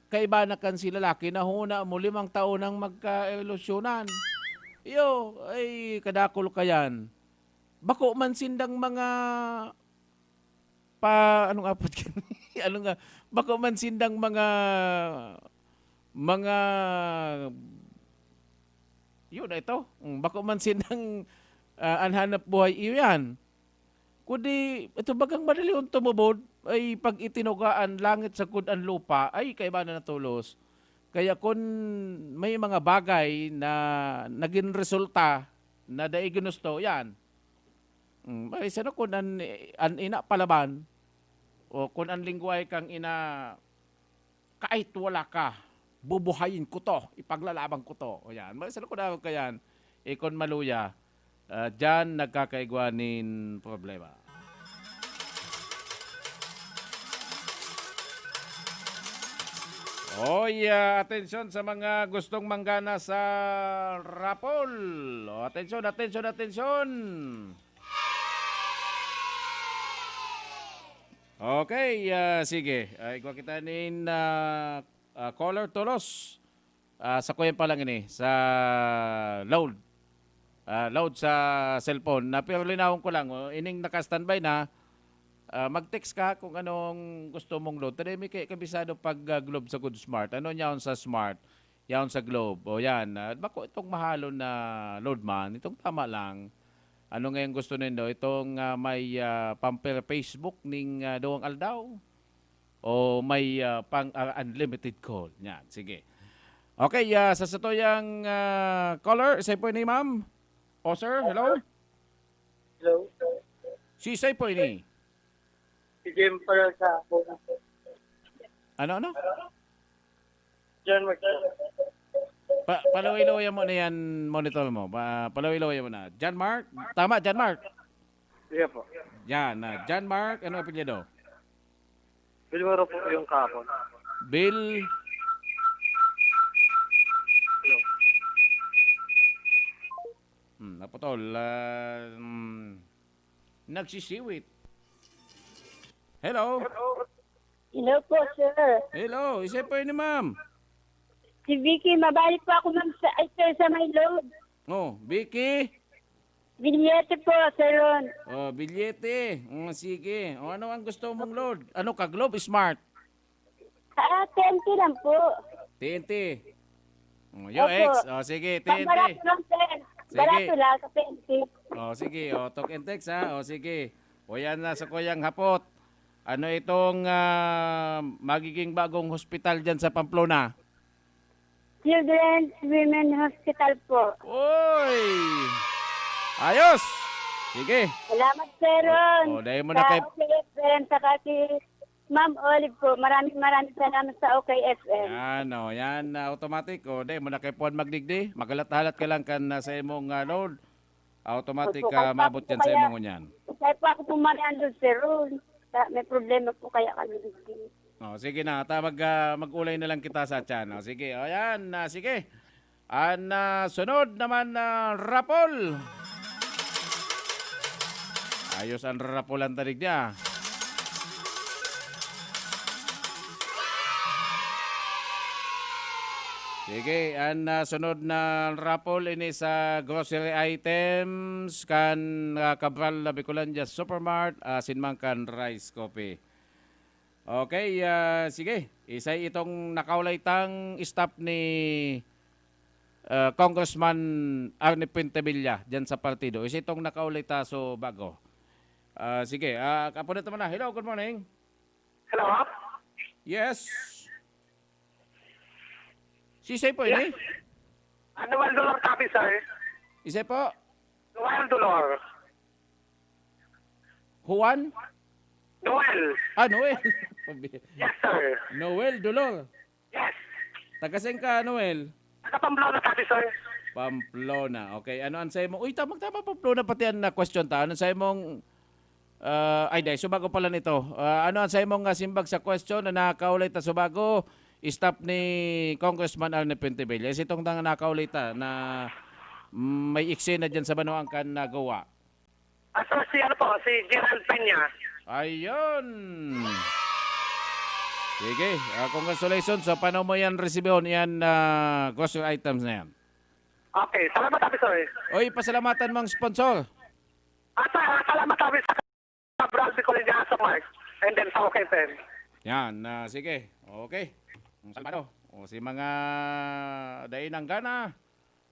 kaiba na kan si lalaki na hona mo limang taon nang magka-relasyonan. Iyo, ay kadakul ka yan. Bako man sindang mga pa, anong apod ka? Ano nga? Bako man sindang mga, mga, yun, ito. Mm, bako man sindang, ah, an hanap buhay, iyo yan. Kundi, ito bagang madali yung tumubod, ay pag itinuga an langit sagkod an lupa, ay kaiba na natolos. Kaya kun may mga bagay na nagin resulta na dai ginusto, yan. Mm, ay, sano kun an, an ina palaban, o kun an lengwahe kang ina, "Kahit wala ka, bubuhayin ko 'to, ipaglalaban ko 'to." O yan, may sano kun an kaiyan, eh, kun maluya, ah, diyan nagkakaigwa nin problema. Oy, ah, atensyon sa mga gustong manggana sa raffle. O, atensyon, atensyon, atensyon. Okay, ah, sige. Ah, igwa kita nin, ah, ah, caller tolos. Ah, sa kuyan pa lang ini, sa load. Ah, load sa cellphone. Na, pero linawon ko lang, oh, ining naka-standby na, ah, mag-text ka kung anong gusto mong load. Tadi may kay-, kabisado pag, ah, Globe sa Good Smart. Ano niya sa Smart? Yaon sa Globe. O yan, ah, bako itong mahalon na load man. Itong tama lang. Ano ngayong gusto nindo? Itong, ah, may, ah, pamper Facebook ning, ah, duwang aldaw? O may, ah, pang, ah, unlimited call? Yan, sige. Okay, ah, sa satuyang, ah, caller, isay po ini, ma'am? O sir, hello? Hello? Si isay po ini? Si Jem pala sa ako. Ano, ano? John Mark. Pa, paluwi-luwi mo na yan, monitor mo. Pa, paluwi-luwi mo na. John Mark? Tama, John Mark? Iya po. Yan, ah, John Mark, ano apelyido? Bilmaro po yung kahapon. Bill? Hello. Hmm, naputol. Ah, hmm, nagsisiwit. Hello? Hello po, sir. Hello, isay po ini, ma'am? Si Vicky, mabalik po ako, ma'am, sa, ay, sir, sa may load. Oh, Vicky? Bilyete po, sir Ron. Oh, bilyete. Mm, sige. O, ano ang gusto mong load? Ano ka, Globe, Smart? Ah, twenty lang po. T N T. Oh, U X. Opo. Oh, sige, T N T. Pambarato lang, sir. Sige. Barato lang sa twenty. Oh, sige. Oh, talk and text, ha. Oh, sige. O, yan na sa kuyang hapot. Ano itong, ah, magiging bagong hospital diyan sa Pamplona? Children's Women Hospital po. Oy! Ayos! Sige. Salamat, Sir Ron. O, dahil mo na Sa kay O K F M, saka si Ma'am Olive po. Maraming, maraming salamat sa O K F M. Yan, o, yan, ah, automatic. O, dahil mo na kay Puan magdigdi. Magalat-halat ka lang kan, ah, sa imong, ah, load. Automatic, Opo, ah, kahit pa maabot ako yan sa kaya, imong ngunyan. Kahit pa ako po marian doon, Sir Ron. Sa, may problema po kaya kami digdi. O, sige na. Ta, mag, ah, mag-ulay na lang kita sa tiyan. O, sige. O, yan. Ah, sige. An, ah, sunod naman na raffle. Ayos an raffle ang tarig niya. Sige, an, ah, sunod na raffle ini sa grocery items kan, ah, Cabral na Bicolandia Supermart, asin man kan Rice Coffee. Okay, ah, sige. Isay itong nakaulay tang staff ni, ah, Congressman Arnie Fuentebilla diyan sa partido. Isay itong nakaulay ta so bago. Ah, sige, ah, kapunit naman na. Hello, good morning. Hello? Yes. Sisay po ini? Ano man, Dolor Capiz, sir? Isay po? Noel Dolor. Juan? Noel. Ah, Noel. Yes, sir. Noel Dolor. Yes. Taga saan ka, Noel? Taga Pamplona, Capiz, sir. Pamplona. Okay. Ano an saimo? Uy, tama, tama, Pamplona pati an na question ta. Ano an saimong, ah, ay, dai, subago pala nito. Ah, ano an saimong, ah, simbag sa question na nakaulay ta subago? Staff ni Congressman Arnie Fuentebilla. Is itong nang nakaulay ta na, mm, may eksena dyan sa banwaan kan nagawa. Ah, so si ano po, si Gerald Peña. Ayun. Sige, ah, congratulations. So, paano mo yan resibihon, yan, ah, grocery items na yan? Okay, salamat, Ate Soy. Oy, pasalamatan mo ang sponsor. At, ah, salamat, Ate, sa Cabral Bicolandia sa Mark. And then sa O K F M. Yan, ah, sige. Okay. Ang Salvador. O, si mga dai nang gana,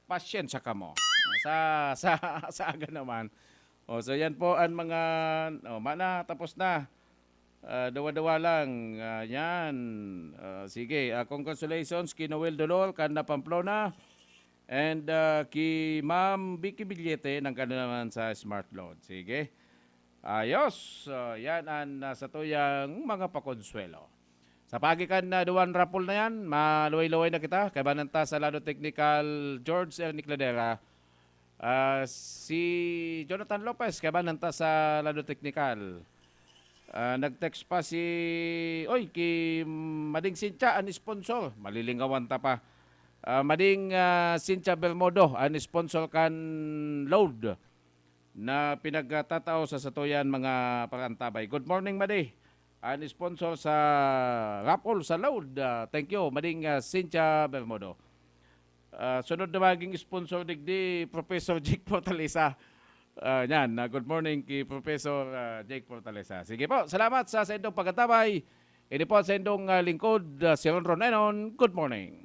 pasyensya kamo. Sa, sa, sa aga naman. O, so yan po ang mga, o, mana, tapos na. Ah, dawa-dawa lang. Ah, yan. Ah, sige. Ah, congratulations ki Noel Dolor, kan na Pamplona. And, ah, ki Ma'am Vicky Billete, nang gano'n naman sa Smart Load. Sige. Ayos. So, yan ang, ah, satuyang mga pakonsuelo. Sa paagi kan, ah, duwang raffle na yan, maluway-luway na kita. Kaibanan ta sa lado teknikal, George L. Nicladera. Ah, si Jonathan Lopez, kaibanan ta sa lado teknikal. Ah, nag-text pa si, oy, ki Mading Cynthia, an sponsor. Malilingawan ta pa. Ah, Mading, ah, Cynthia Bermodo, an sponsor kan load na pinagtatao sa satuyan mga parantabay. Good morning, Madi. An sponsor sa raffle sa load. Ah, thank you, Mading, ah, Cynthia Bermodo. Ah, sunod na maging sponsor digdi, Professor Jake Fortaleza. Ah, yan. Ah, good morning ki Professor, ah, Jake Fortaleza. Sige po, salamat sa, sa indong pagkatabay. Ini po sa indong, ah, lingkod, ah, si Ron Ron Enon. Good morning.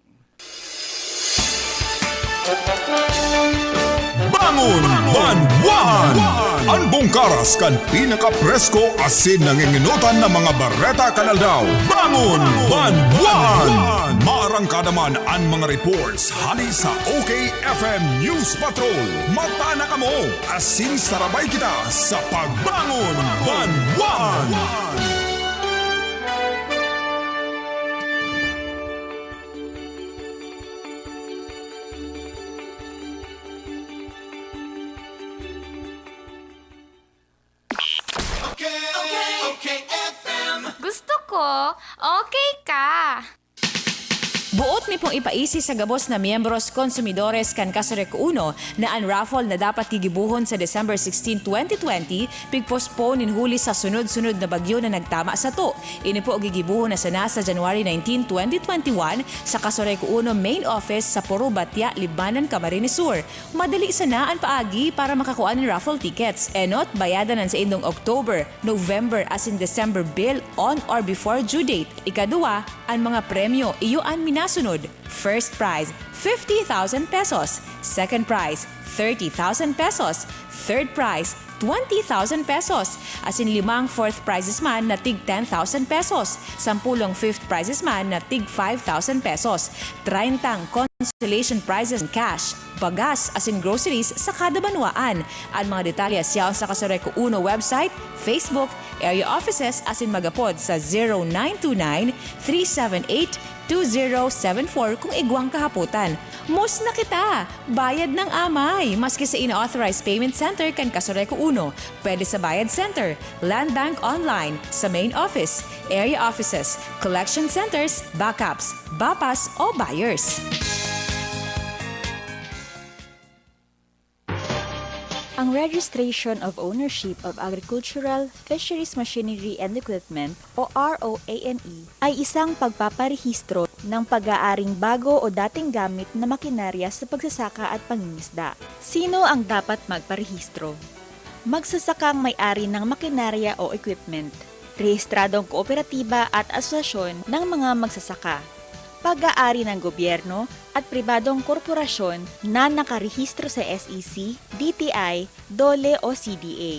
Bangon Banwan! An bongkaras kan pinakapresko asin nanginginotan na mga bareta kan aldaw. Bangon Banwan! Maarangkada man an mga reports hali sa O K F M News Patrol. Mata na kamo, asin sarabay kita sa Pagbangon Banwan! Okay, okay, okay, F M. Gusto ko, okay ka. Boot mi pong ipaisi sa gabos na miyembros, konsumidores kan Casureco Uno na an raffle na dapat gigibohon sa December sixteen, twenty twenty, pigpostpone nin huli sa sunod-sunod na bagyo na nagtama sato. Ini po gigibohon na sana sa January nineteen, twenty twenty-one, sa Casureco Uno Main Office sa Puro Batia, Libmanan, Camarines Sur. Madali sana an paagi para makakua nin raffle tickets. Enot, bayadan an saindong October, November, asin December bill on or before due date. Ikaduwa, an mga premyo iyo an minasunod. First prize, fifty thousand pesos. Second prize, thirty thousand pesos, third prize, twenty thousand pesos, asin limang fourth prizes man na tig ten thousand pesos, sampulong fifth prizes man na tig five thousand pesos, treyntang consolation prizes in cash, bagas, asin groceries sa kada banwaan. An mga detalye yaon sa Kasureco Uno website, Facebook, area offices, asin mag-apod sa zero nine two nine, three seven eight, two zero seven four kung igwang kahapotan. Mos na kita! Bayad ng amay, maski sa ina-authorized payment center kan Kasureco Uno. Pwede sa Bayad Center, Land Bank Online, sa main office, area offices, collection centers, backups, bapas o buyers. Ang Registration of Ownership of Agricultural, Fisheries Machinery and Equipment o R O A M E ay isang pagpaparehistro ng pag-aaring bago o dating gamit na makinarya sa pagsasaka at pangingisda. Sino ang dapat magparehistro? Magsasakang may-ari ng makinarya o equipment, rehistradong kooperatiba at asosasyon ng mga magsasaka, pag-aari ng gobyerno at pribadong korporasyon na nakarehistro sa S E C, D T I, DOLE o C D A.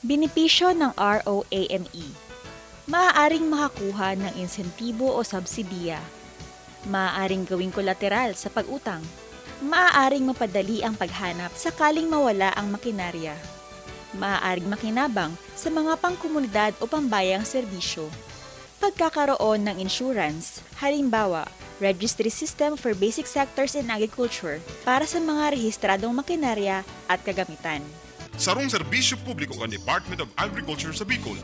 Benepisyo ng R O A M E. Maaaring makakuha ng insentibo o subsidiya. Maaaring gawing kolateral sa pag-utang. Maaaring mapadali ang paghanap sakaling mawala ang makinarya. Maaaring makinabang sa mga pangkomunidad o pambayang serbisyo. Pagkakaroon ng insurance, halimbawa, Registry System for Basic Sectors in Agriculture para sa mga rehistradong makinarya at kagamitan. Sarong serbisyo publiko kan Department of Agriculture sa Bicol.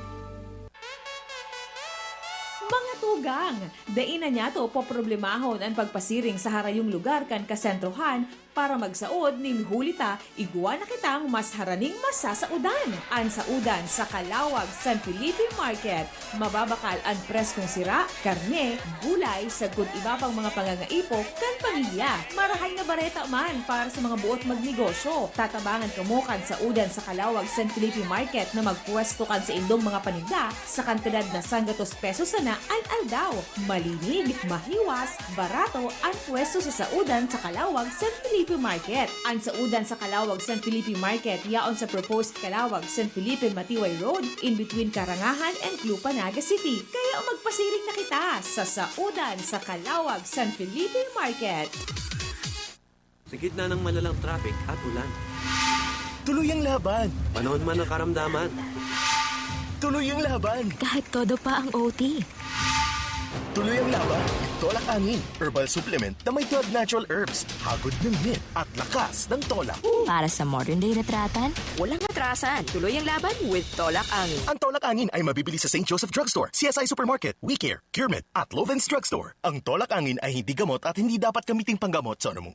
Mga tugang, dai na niyato poproblemahon an pagpasiring sa harayong lugar kan kasentrohan para magsaod nin huli ta igwa na kitang mas haraning masasaodan. An saodan sa Calauag San Felipe Market. Mababakal an preskong sira, karne, gulay, sagkod iba pang mga pangangaipo kan pamilya. Marahay na bareta man para sa mga boot magnegosyo. Tatabangan kamo kan saodan sa Calauag San Felipe Market na magpwesto kan saindong mga paninda sa kantidad na sanggatos pesos sana an aldaw. Malinig, mahiwas, barato an pwesto sa saodan sa Calauag San Felipe Market. An saodan sa Calauag San Felipe Market yaon sa proposed Calauag San Felipe Matiway Road, in between Karangahan and Club Naga City. Kaya magpasiring na kita sa saodan sa Calauag San Felipe Market. Sa gitna ng malalang traffic at ulan. Tuloy ang laban. Panahon man ng karamdaman. Tuloy ang laban. Kahit todo pa ang O T. Tuloy ang laban. Tolak Angin, herbal supplement na may twelve natural herbs, hagod ng hit at lakas ng tolak. Para sa modern day na tratan, walang atrasan. Tuloy ang laban with Tolak Angin. Ang Tolak Angin ay mabibili sa Saint Joseph Drugstore, C S I Supermarket, We Care, Curemed at Lovens Drugstore. Ang Tolak Angin ay hindi gamot at hindi dapat gamiting panggamot sa anumang